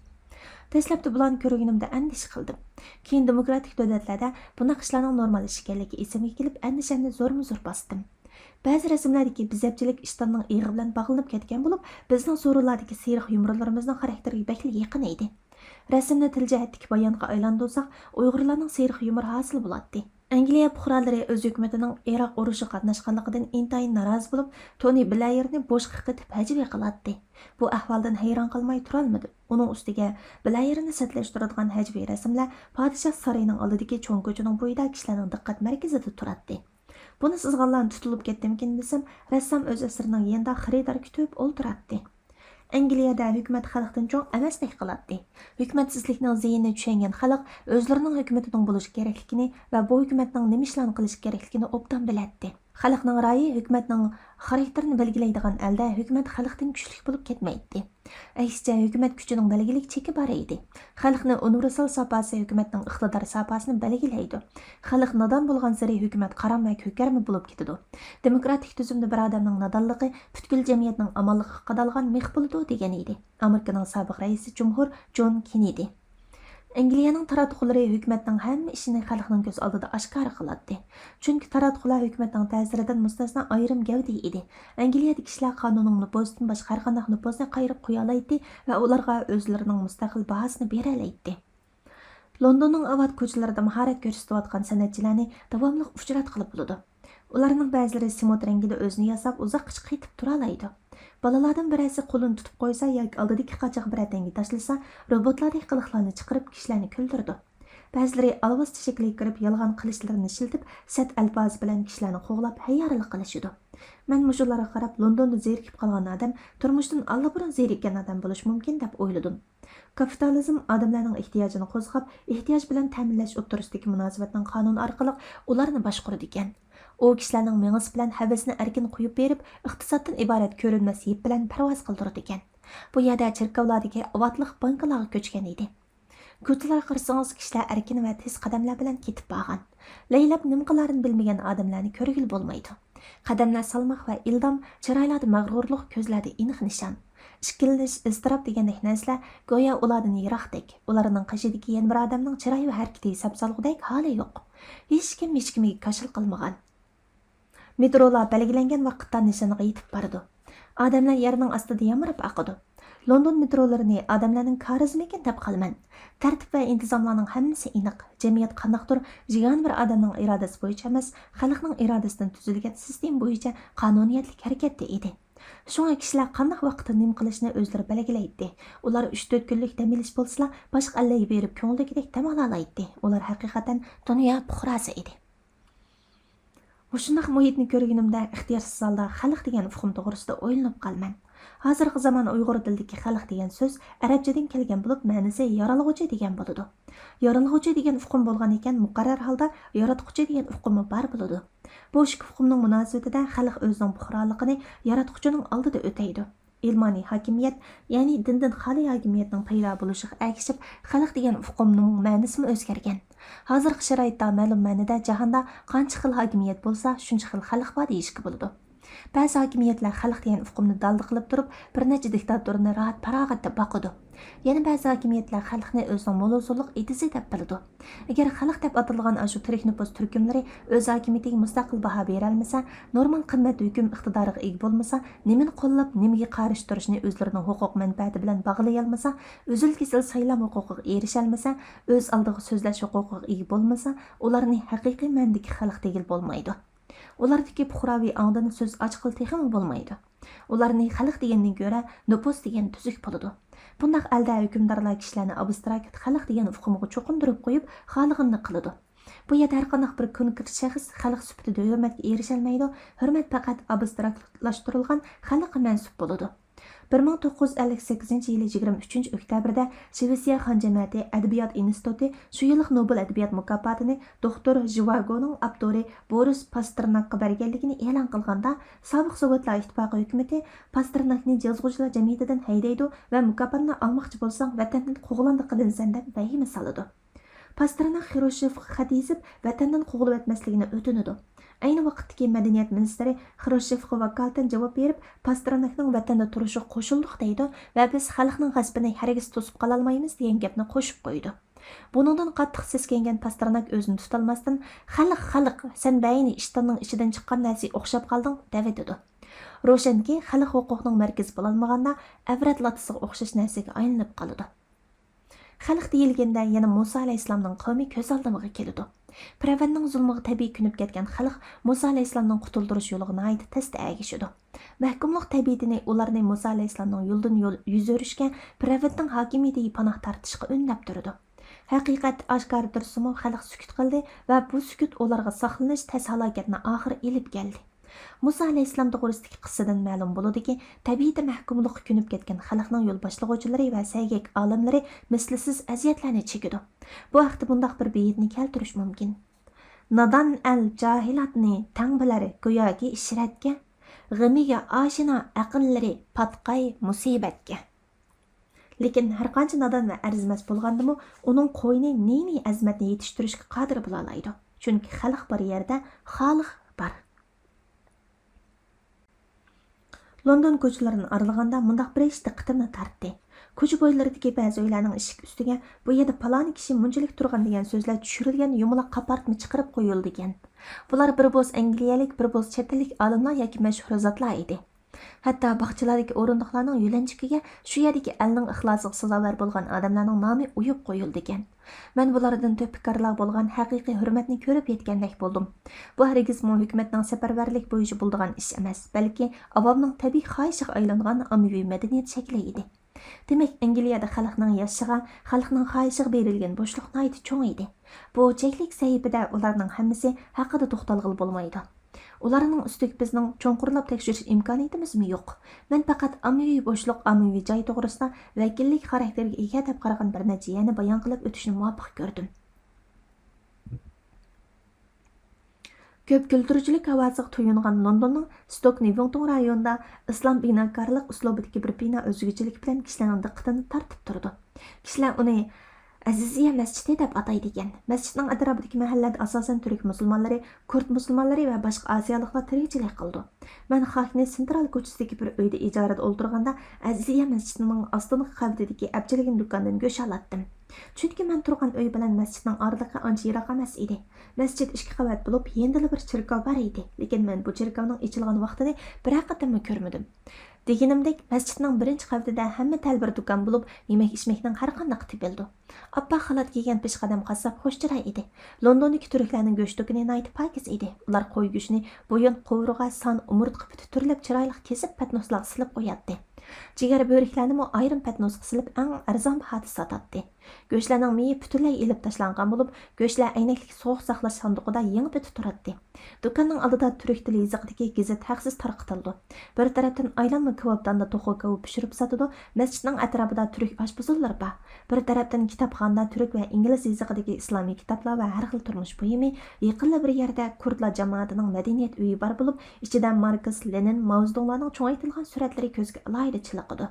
دەسلەپتە بۇلارنى كۆرگىنىمدە ئەندىشە قىلدىم. كېيىن دېموكراتىك دۆلەتلەردە بۇنداق ئىشلارنىڭ نورمال ئىش ئىكەنلىكى ئېسىمگە كېلىپ، ئەندىشەمنى زورمۇ زور باستىم. بەزى رەسىملەردىكى بېزەمچىلىك ئىشتاننىڭ ئېغى بىلەن باغلىنىپ كەتكەن بولۇپ، بىزنىڭ سورۇنلاردىكى سېرىق يۇمۇرلىرىمىزنىڭ خاراكتېرىگە بەكلا يېقىن ئىدى. رەسىمنى تىل جەھەتتىكى بايانغا ئايلاندۇرساق، ئۇيغۇرلارنىڭ سېرىق يۇمۇرى ھاسىل بولاتتى. ئەنگلىيە پۇقرالىرى ئۆز ھۆكۈمىتىنىڭ ئىراق ئۇرۇشىغا قاتناشقانلىقىدىن ئىنتايىن نارازى بولۇپ، تونى بلايېرنى بوشقا قېتىپ ھەجۋىي قىلاتتى. بۇ ئەھۋالدىن ھەيران قالماي تۇرالمىدىم. ئۇنىڭ ئۈستىگە، بلايېرنى سەتلەشتۈرىدىغان ھەجۋىي رەسىملەر پادىشاھ سارىيىنىڭ ئالدىدىكى چوڭ كوچىنىڭ بويىدا كىشىلەرنىڭ دىققەت مەركىزىدە تۇراتتى. بۇنى سىزغانلارنى تۇتۇلۇپ كەتتىمىكىن دېسەم، رەسسام ئۆز ئەسىرىنىڭ يېنىدا خېرىدار كۈتۈپ ئولتۇراتتى. ئەنگلىيەدە ھۆكۈمەت خەلقتىن چوڭ ئەمەستەك قىلاتتى. ھۆكۈمەتسىزلىكنىڭ زىيىنىنى چۈشەنگەن خەلق ئۆزلىرىنىڭ ھۆكۈمىتىنىڭ بولۇشى كېرەكلىكىنى ۋە بۇ ھۆكۈمەتنىڭ نېمە ئىشلارنى قىلىشى كېرەكلىكىنى ئوبدان بىلەتتى. خەلقنىڭ رايى ھۆكۈمەتنىڭ خاراكتېرىنى بەلگىلەيدىغان ھالدا ھۆكۈمەت خەلقتىن كۈچلۈك بولۇپ كەتمەيتتى. ئەكسىچە، ھۆكۈمەت كۈچىنىڭ بەلگىلىك چېكى بار ئىدى. خەلقنى ئۇنىۋېرسال ساپاسى ھۆكۈمەتنىڭ ئىقتىدار ساپاسىنى بەلگىلەيدۇ. خەلق نادان بولغانسېرى ھۆكۈمەت قارام ۋە كۆكەرمە بولۇپ كېتىدۇ. دېموكراتىك تۈزۈمدە بىر ئادەمنىڭ نادانلىقى پۈتكۈل جەمئىيەتنىڭ ئامانلىقىغا قادالغان مىخ بولىدۇ، دېگەن ئىدى ئامېرىكىنىڭ سابىق رەئىسى جۇمھۇر جون كېننېدى. ئەنگلىيەنىڭ تاراتقۇلىرى ھۆكۈمەتنىڭ ھەممە ئىشىنى خەلقنىڭ كۆز ئالدىدا ئاشكارا قىلاتتى. چۈنكى تاراتقۇلار ھۆكۈمەتنىڭ تەسىرىدىن مۇستەسنا ئايرىم گەۋدە ئىدى. ئەنگلىيەدىكى كىشىلەر قانۇننىڭ نوپۇزىدىن باشقا ھەرقانداق نوپۇزنى قايرىپ قويالايتتى ۋە ئۇلارغا ئۆزلىرىنىڭ مۇستەقىل باھاسىنى بېرەلەيتتى. لوندوننىڭ ئاۋات كوچىلىرىدا ماھارەت كۆرسىتىۋاتقان سەنئەتچىلەرنى داۋاملىق ئۇچراتقىلى بولىدۇ. ئۇلارنىڭ بەزىلىرى سېمونت رەڭگىدە ئۆزىنى ياساپ، ئۇزاققىچە قېتىپ تۇرالايدۇ. بالىلاردىن بىرەرسى قولىنى تۇتۇپ قويسا ياكى ئالدىدىكى قاچىغا بىرەر تەڭگە تاشلىسا، روبوتلاردەك قىلىقلارنى چىقىرىپ، كىشىلەرنى كۈلدۈرىدۇ. بەزىلىرى ئالۋاستى شەكلىگە كىرىپ، يالغان قىلىچلىرىنى ئىشلىتىپ، سەت ئەلپازى بىلەن كىشىلەرنى قوغلاپ، ھەييارلىق قىلىشىدۇ. مەن مۇشۇلارغا قاراپ، لوندوندا زېرىكىپ قالغان ئادەم تۇرمۇشتىن ئاللىبۇرۇن زېرىككەن ئادەم بولۇشى مۇمكىن، دەپ ئويلىدىم. كاپىتالىزم ئادەملەرنىڭ ئېھتىياجىنى قوزغاپ، ئېھتىياج بىلەن تەمىنلەش ئوتتۇرىسىدىكى مۇناسىۋەتنىڭ قانۇنى ئارقىلىق ئۇلارنى باشقۇرىدىكەن. ئۇ كىشىلەرنىڭ مېڭىسى بىلەن ھەۋىسىنى ئەركىن قويۇپ بېرىپ، ئىقتىسادتىن ئىبارەت كۆرۈنمەس يىپ بىلەن پەرۋاز قىلدۇرىدىكەن. بۇ يەردە چېركاۋلاردىكى ئاۋاتلىق بانكىلارغا كۆچكەن ئىدى. كوچىلارغا قارىسىڭىز، كىشىلەر ئەركىن ۋە تېز قەدەملەر بىلەن كېتىپ بارغان. لەيلەپ نېمە قىلارىنى بىلمىگەن ئادەملەرنى كۆرگىلى بولمايدۇ. قەدەملەر سالماق ۋە ئىلدام، چىرايلاردا مەغرۇرلۇق، كۆزلەردە ئېنىق نىشان. ئىككىلىنىش، ئىزتىراپ دېگەندەك نەرسىلەر گويا ئۇلاردىن يىراقتەك، ئۇلارنىڭ قېشىدىكى يەنە بىر ئادەمنىڭ چىراي ۋە ھەرىكىتى ھېساب سالغۇدەك ھالى يوق. ھېچكىم ھېچكىمگە كاشىلا قىلمىغان. مېترولار بەلگىلەنگەن ۋاقىتتا نىشانغا يېتىپ بارىدۇ. ئادەملەر يەرنىڭ ئاستىدا يامراپ ئاقىدۇ. لوندون مېترولىرىنى ئادەملەرنىڭ كارىزمىكىن دەپ قالىمەن. تەرتىپ ۋە ئىنتىزاملارنىڭ ھەممىسى ئېنىق. جەمئىيەت قانداقتۇر يېگانە بىر ئادەمنىڭ ئىرادىسى بويىچە ئەمەس، خەلقنىڭ ئىرادىسىدىن تۈزۈلگەن سىستېما بويىچە قانۇنىيەتلىك ھەرىكەتتە ئىدى. شۇڭا كىشىلەر قانداق ۋاقىتتا نېمە قىلىشنى ئۆزلىرى بەلگىلەيتتى. ئۇلار ئۈچ تۆت كۈنلۈك دەم ئېلىش بولسىلا، باشقا ئەللەرگە بېرىپ كۆڭۈلدىكىدەك دەم ئالالايتتى. ئۇلار ھەقىقەتەن دۇنيا پۇقراسى ئىدى. مۇشۇنداق مۇھىتنى كۆرگىنىمدە ئىختىيارسىز ھالدا خەلق دېگەن ئۇقۇم توغرىسىدا ئويلىنىپ قالىمەن. ھازىرقى زامان ئۇيغۇر تىلىدىكى خەلق دېگەن سۆز ئەرەبچىدىن كەلگەن بولۇپ، مەنىسى يارالغۇچى دېگەن بولىدۇ. يارالغۇچى دېگەن ئۇقۇم بولغان ئىكەن، مۇقەررەر ھالدا ياراتقۇچى دېگەن ئۇقۇممۇ بار بولىدۇ. بۇ ئىككى ئۇقۇمنىڭ مۇناسىۋىتىدە خەلق ئۆزىنىڭ پۇقرالىقىنى ياراتقۇچىنىڭ ئالدىدا ئۆتەيدۇ. ئىلمانىي ھاكىمىيەت، يەنى دىندىن خالىي ھاكىمىيەتنىڭ پەيدا بولۇشىغا ئەگىشىپ، خەلق دېگەن ئۇقۇمنىڭ مەنىسىمۇ ئۆزگەرگەن. ھازىرقى شارائىتتا مەلۇم مەنىدە جاھاندا قانچە خىل ھاكىمىيەت بولسا، شۇنچە خىل خەلق بار دېيىشكە بولىدۇ. بەزى ھاكىمىيەتلەر خەلق دېگەن ئۇقۇمنى دالدا قىلىپ تۇرۇپ، بىر نەچچە دىكتاتورنى راھەت پاراغەتتە باقىدۇ. يەنە بەزى ھاكىمىيەتلەر خەلقنى ئۆزىنىڭ موللىسۇللۇق ئېتىزى دەپ بىلىدۇ. ئەگەر خەلق دەپ ئاتىلىدىغان ئاشۇ تىرىك نوپۇس تۈركۈملىرى ئۆز ھاكىمىيىتىگە مۇستەقىل باھا بېرەلمىسە، نورمال قىممەت ھۆكۈم ئىقتىدارىغا ئىگە بولمىسا، نېمىنى قوللاپ، نېمىگە قارشى تۇرۇشنى ئۆزلىرىنىڭ ھوقۇق مەنپەئەتى بىلەن باغلىيالمىسا، ئۈزۈل-كېسىل سايلام ھوقۇقىغا ئېرىشەلمىسە، ئۆز ئالدىغا سۆزلەش ھوقۇقىغا ئىگە بولمىسا، ئۇلارنى ھەقىقىي مەنىدىكى خەلق دېگىلى بولمايدۇ. ئۇلاردىكى پۇقراۋى ئاڭدىن سۆز ئاچقىلى تېخىمۇ بولمايدۇ. ئۇلارنى خەلق دېگەندىن كۆرە نوپۇس دېگەن تۈزۈك بولىدۇ. بۇنداق ئەلدە ھۆكۈمدارلار كىشىلەرنى ئابستراكت خەلق دېگەن ئۇقۇمغا چوقۇندۇرۇپ قويۇپ، خالىغىنىنى قىلىدۇ. بۇ يەردە ھەرقانداق بىر كونكرېت شەخس خەلق سۈپىتىدە ھۆرمەتكە ئېرىشەلمەيدۇ، ھۆرمەت پەقەت ئابستراكتلاشتۇرۇلغان خەلققە مەنسۇپ بولىدۇ. بىر مىڭ توققۇز يۈز ئەللىك سەككىزىنچى يىلى يىگىرمە ئۈچىنچى ئۆكتەبىردە شىۋېتسىيە خان جەمەتى ئەدەبىيات ئىنستىتۇتى شۇ يىللىق نوبېل ئەدەبىيات مۇكاپاتىنى دوختۇر ژىۋاگونىڭ ئاپتورى بورىس پاستېرناكقا بەرگەنلىكىنى ئېلان قىلغاندا، سابىق سوۋېتلار ئىتتىپاقى ھۆكۈمىتى پاستېرناكنى يازغۇچىلار جەمئىيىتىدىن ھەيدەيدۇ ۋە مۇكاپاتنى ئالماقچى بولساڭ، ۋەتەندىن قوغلاندى قىلىنىسەن دەپ ۋەھىمە سالىدۇ. پاستېرناك خرۇشچېۋقا خەت يېزىپ، ۋەتەندىن قوغلىۋەتمەسلىكىنى ئۆتۈنىدۇ. ئەينى ۋاقىتتىكى مەدەنىيەت مىنىستىرى خرۇشچېۋقا ۋاكالىتەن جاۋاب بېرىپ، پاستېرناكنىڭ ۋەتەندە تۇرۇشىغا قوشۇلدۇق دەيدۇ ۋە بىز خەلقنىڭ غەزىپىنى ھەرگىز توسۇپ قالالمايمىز دېگەن گەپنى قوشۇپ قويىدۇ. بۇنىڭدىن قاتتىق سەسكەنگەن پاستېرناك ئۆزىنى تۇتالماستىن، خەلق، خەلق، سەن بەينى ئىشتاننىڭ ئىچىدىن چىققان نەرسىگە ئوخشاپ قالدىڭ دەۋېتىدۇ. روشەنكى، خەلق ھوقۇقنىڭ مەركىزى بولالمىغاندا، ئەۋرەت لاتىسىغا ئوخشاش نەرسىگە ئايلىنىپ قالىدۇ. خەلق دېيىلگەندە يەنە مۇسا ئەلەيھىسسالامنىڭ قەۋمى كۆز ئالدىمغا كېلىدۇ. پىرئەۋننىڭ زۇلمىغا تەبىئىي كۆنۈپ كەتكەن خەلق مۇسا ئەلەيھىسسالامنىڭ قۇتۇلدۇرۇش يولىغا ناھايىتى تەستە ئەگىشىدۇ. مەھكۇملۇق تەبىئىتىنى ئۇلارنى مۇسا ئەلەيھىسسالامنىڭ يولىدىن يول يۈز ئۆرۈشكە، پىرئەۋننىڭ ھاكىمىيىتىگە پاناھ تارتىشقا ئۈندەپ تۇرىدۇ. ھەقىقەت ئاشكارا تۇرسىمۇ، خەلق سۈكۈت قىلدى ۋە بۇ سۈكۈت ئۇلارغا ساقلىنىش تەس ھالاكەتنى ئاخىرى ئېلىپ كەلدى. مۇسا ئەلەيھىسسالام توغرىسىدىكى قىسسىدىن مەلۇم بولىدۇكى، تەبىئىتى مەھكۇملۇققا كۆنۈپ كەتكەن خەلقنىڭ يول باشلىغۇچىلىرى ۋە سەگەك ئالىملىرى مىسلىسىز ئەزىيەتلەرنى چېكىدۇ. بۇ ھەقتە بۇنداق بىر بېيىتنى كەلتۈرۈش مۇمكىن. نادان ئەل جاھىلاتنى تەڭ بىلەر گوياكى ئىشرەتكە، غېمىگە ئاشىنا ئەقىللىرى پاتقاي مۇسىبەتكە. لېكىن ھەرقانچە نادان ۋە ئەرزىمەس بولغاندىمۇ، ئۇنىڭ قوينى نى-نى ئەزىمەتنى يېتىشتۈرۈشكە قادىر بولالايدۇ. چۈنكى خەلق بار يەردە خالىق بار. لوندون كوچىلىرىنى ئارىلىغاندا مۇنداق بىر ئىش دىققىتىمنى تارتتى. كوچا بويلىرىدىكى بەزى ئۆيلەرنىڭ ئىشىك ئۈستىگە «بۇ يەردە پالانى كىشى مۇنچىلىك تۇرغان» دېگەن سۆزلەر چۈشۈرۈلگەن يۇمىلاق قاپارتما چىقىرىپ قويۇلىدىكەن. بۇلار بىر بولسا ئەنگلىيەلىك، بىر بولسا چەت ئەللىك ئالىملار ياكى مەشھۇر زاتلار ئىدى. ھەتتا باغچىلاردىكى ئورۇندۇقلارنىڭ يۆلەنچۈكىگە شۇ يەردىكى ئەلنىڭ ئىخلاسىغا سازاۋەر بولغان ئادەملەرنىڭ نامى ئويۇپ قويۇلىدىكەن. مەن بۇلاردىن تۆھپىكارلارغا بولغان ھەقىقىي ھۆرمەتنى كۆرۈپ يەتكەندەك بولدۇم. بۇ ھەرگىزمۇ ھۆكۈمەتنىڭ سەپەرۋەرلىكى بويىچە بولىدىغان ئىش ئەمەس، بەلكى ئاۋامنىڭ تەبىئىي خاھىشىغا ئايلانغان ئاممىۋى مەدەنىيەت شەكلى ئىدى. دېمەك، ئەنگلىيەدە خەلقنىڭ ياشىشىغا، خەلقنىڭ خاھىشىغا بېرىلگەن بوشلۇق ناھايىتى چوڭ ئىدى. بۇ چەكلىك سەھىپىدە ئۇلارنىڭ ھەممىسى ھەققىدە توختالغىلى بولمايدۇ. ئۇلارنىڭ ئۈستىگە بىزنىڭ چوڭقۇرلاپ تەكشۈرۈش ئىمكانىيىتىمىزمۇ يوق. مەن پەقەت ئاممىۋى بوشلۇق، ئاممىۋى جاي توغرىسىدا ۋەكىللىك خاراكتېرىگە ئىگە دەپ قارىغان بىر نەچچە يەرنى بايان قىلىپ ئۆتۈشنى مۇۋاپىق كۆردۈم. كۆپ كۈلتۈرچىلىك ھاۋاسىغا تويۇنغان لوندوننىڭ ستوك نىۋىڭتون رايونىدا ئىسلام بىناكارلىق ئۇسلۇبىدىكى بىر بىنا ئۆزگىچىلىكى بىلەن كىشىلەرنىڭ دىققىتىنى تارتىپ تۇرىدۇ. كىشىلەر ئۇنى ئەزىزىيە مەسچىتى دەپ ئاتايدىكەن. مەسچىتنىڭ ئەتراپىدىكى مەھەللىلەردە ئاساسەن تۈرك مۇسۇلمانلىرى، كۇرد مۇسۇلمانلىرى ۋە باشقا ئاسىيالىقلار تىرىكچىلىك قىلىدۇ. مەن خاكنى سېنترال كوچىسىدىكى بىر ئۆيدە ئىجارىدە ئولتۇرغاندا، ئەزىزىيە مەسچىتىنىڭ ئاستىنقى قەۋىتىدىكى ئەپچىلگىن دۇكاندىن گۆش ئالاتتىم. چۈنكى مەن تۇرغان ئۆي بىلەن مەسچىتنىڭ ئارىلىقى ئانچە يىراق ئەمەس ئىدى. مەسچىت ئىككى قەۋەت بولۇپ، يېنىدىلا بىر چېركاۋ بار ئىدى، لېكىن مەن بۇ چېركاۋنىڭ ئېچىلغان ۋاقتىنى بىرەر قېتىممۇ كۆرمىدىم. دېگىنىمدەك، مەسچىتنىڭ بىرىنچى قەۋىتىدە ھەممە تەلبىر دۇكان بولۇپ، يېمەك-ئىچمەكنىڭ ھەرقاندىقى تېپىلىدۇ. ئاپئاق خالات كىيگەن پېشقەدەم قاسساپ خۇش چىراي ئىدى. لوندوندىكى تۈركلەرنىڭ گۆش دۇكىنى ناھايىتى پاكىز ئىدى. ئۇلار قوي گۆشىنى بويۇن، قوۋۇرغا، سان، ئومۇرتقا پۈتى تۈرلەپ چىرايلىق كېسىپ پەتنۇسلارغا سېلىپ قوياتتى. جىگەر بۆرەكلەرنىمۇ ئايرىم پەتنۇسقا سېلىپ، ئەڭ ئەرزان باھادا ساتاتتى. گۆشلەرنىڭ مېيى پۈتۈنلەي ئېلىپ تاشلانغان بولۇپ، گۆشلەر ئەينەكلىك سوغۇق ساقلاش ساندۇقىدا يېڭى پېتى تۇراتتى. دۇكاننىڭ ئالدىدا تۈرك تىلى يېزىقىدىكى گېزىت ھەقسىز تارقىتىلىدۇ. بىر تەرەپتىن ئايلانما كاۋاپداندا توخۇ كاۋىپى پىشۇرۇپ ساتىدۇ، مەسچىتنىڭ ئەتراپىدا تۈرك ئاشپۇزۇللىرى بار. بىر تەرەپتىن كىتابخانىدا تۈرك ۋە ئىنگلىز يېزىقىدىكى ئىسلامىي كىتابلار ۋە ھەر خىل تۇرمۇش بۇيۇمى، يېقىنلا بىر يەردە كۇردلار جامائىتىنىڭ مەدەنىيەت ئۆيى بار بولۇپ، ئىچىدە ماركس، لېنىن، ماۋزېدۇڭلارنىڭ چوڭايتىلغان سۈرەتلىرى كۆزگە ئالاھىدە چېلىقىدۇ.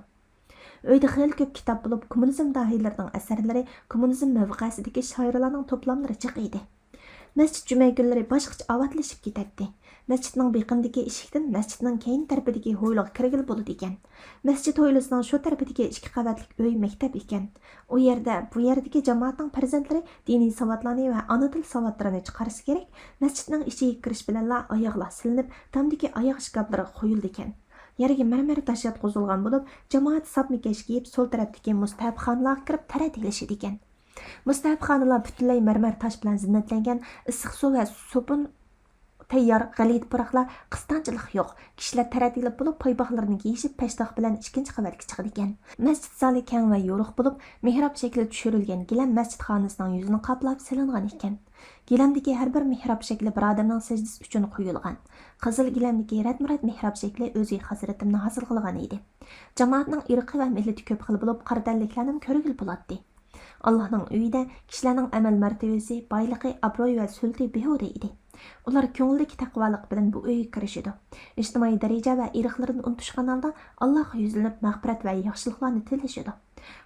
ئۆيدە خېلى كۆپ كىتاب بولۇپ، كوممۇنىزم داھىيلىرىنىڭ ئەسەرلىرى، كوممۇنىزم مەۋقەسىدىكى شائىرلارنىڭ توپلاملىرى جىق ئىدى. مەسچىت جۈمە كۈنلىرى باشقىچە ئاۋاتلىشىپ كېتەتتى. مەسچىتنىڭ بېقىنىدىكى ئىشىكتىن مەسچىتنىڭ كەينى تەرىپىدىكى ھويلىغا كىرگىلى بولىدىكەن. مەسچىت ھويلىسىنىڭ شۇ تەرىپىدىكى ئىككى قەۋەتلىك ئۆي مەكتەپ ئىكەن. ئۇ يەردە بۇ يەردىكى جامائەتنىڭ پەرزەنتلىرى دىنىي ساۋاتلارنى ۋە ئانا تىل ساۋاتلىرىنى چىقارسا كېرەك. مەسچىتنىڭ ئىچىگە كىرىش بىلەنلا ئاياغلار سېلىنىپ، تامدىكى ئاياغ ئىشكاپلىرىغا قويۇلىدىكەن. يەرگە مەرمەر تاش ياتقۇزۇلغان بولۇپ، جامائەت ساپمىكەش كىيىپ، سول تەرەپتىكى مۇستەھەبخانىلارغا كىرىپ تەرەت ئېلىشىدىكەن. مۇستەھەبخانىلار پۈتۈنلەي مەرمەر تاش بىلەن زىننەتلەنگەن، ئىسسىق سۇ ۋە سوپۇن تەييار، غەلىتە پۇراقلار، قىستاڭچىلىق يوق. كىشىلەر تەرەت ئېلىپ بولۇپ، پايپاقلىرىنى كىيىشىپ، پەشتاق بىلەن ئىككىنچى قەۋەتكە چىقىدىكەن. مەسچىت زالى كەڭ ۋە يورۇق بولۇپ، مېھراب شەكلى چۈشۈرۈلگەن گىلەم مەسچىت خانىسىنىڭ يۈزىنى قاپلاپ سېلىنغان ئىكەن. گىلەمدىكى ھەر بىر مېھراب شەكلى بىر ئادەمنىڭ سەجدىسى ئۈچۈن قويۇلغان. قىزىل گىلەمدىكى رەتمۇرەت مېھراب شەكلى ئۆزى خاس رىتىمنى ھاسىل قىلغان ئىدى. جامائەتنىڭ ئىرقى ۋە مىللىتى كۆپ خىل بولۇپ، قارا تەنلىكلەرنىمۇ كۆرگىلى بولاتتى. ئاللاھنىڭ ئۆيىدە كىشىلەرنىڭ ئەمەل مەرتىۋىسى، بايلىقى، ئابرۇيى ۋە سۆلىتى بىھۇدە ئىدى. ئۇلار كۆڭلىدىكى تەقۋالىق بىلەن بۇ ئۆيگە كىرىشىدۇ. ئىجتىمائىي دەرىجە ۋە ئىرقلىرىنى ئۇنتۇشقان ھالدا ئاللاھقا يۈزلىنىپ، مەغپىرەت ۋە ياخشىلىقلارنى تىلىشىدۇ.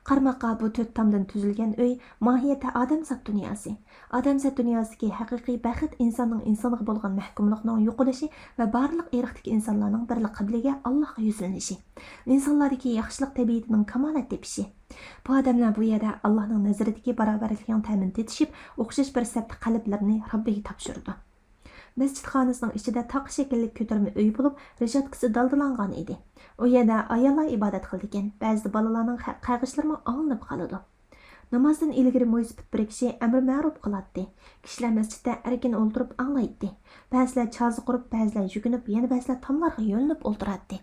قارىماققا بۇ تۆت تامدىن تۈزۈلگەن ئۆي ماھىيەتتە ئادەمزات دۇنياسى. ئادەمزات دۇنياسىدىكى ھەقىقىي بەخت ئىنساننىڭ ئىنسانغا بولغان مەھكۇملۇقىنىڭ يوقىلىشى ۋە بارلىق ئىرقتىكى ئىنسانلارنىڭ بىرلا قىبلىگە، ئاللاھقا يۈزلىنىشى. ئىنسانلاردىكى ياخشىلىق تەبىئىتىنىڭ كامالەت تېپىشى. بۇ ئادەملەر بۇ يەردە ئاللاھنىڭ نەزىرىدىكى باراۋەرلىكنىڭ تەمىنى تېتىشىپ، ئوخشاش بىر سەپتە قەلبلىرىنى رەببىگە تاپشۇرىدۇ. مەسچىت خانىسىنىڭ ئىچىدە تاقا شەكىللىك كۆتۈرمە ئۆي بولۇپ، رېشاتكىسى دالدىلانغان ئىدى. ئۇ يەردە ئاياللار ئىبادەت قىلىدىكەن، بەزىدە بالىلارنىڭ خە-، قەغىشلىرىمۇ ئاڭلىنىپ قالىدۇ. نامازدىن ئىلگىرى مويسىپىت بىر كىشى ئەمرى مەرۇپ قىلاتتى. كىشىلەر مەسچىتتە ئەركىن ئولتۇرۇپ ئاڭلايتتى. بەزىلەر چازا قۇرۇپ، بەزىلەر يۈگۈنۈپ، يەنە بەزىلەر تاملارغا يۆلىنىپ ئولتۇراتتى.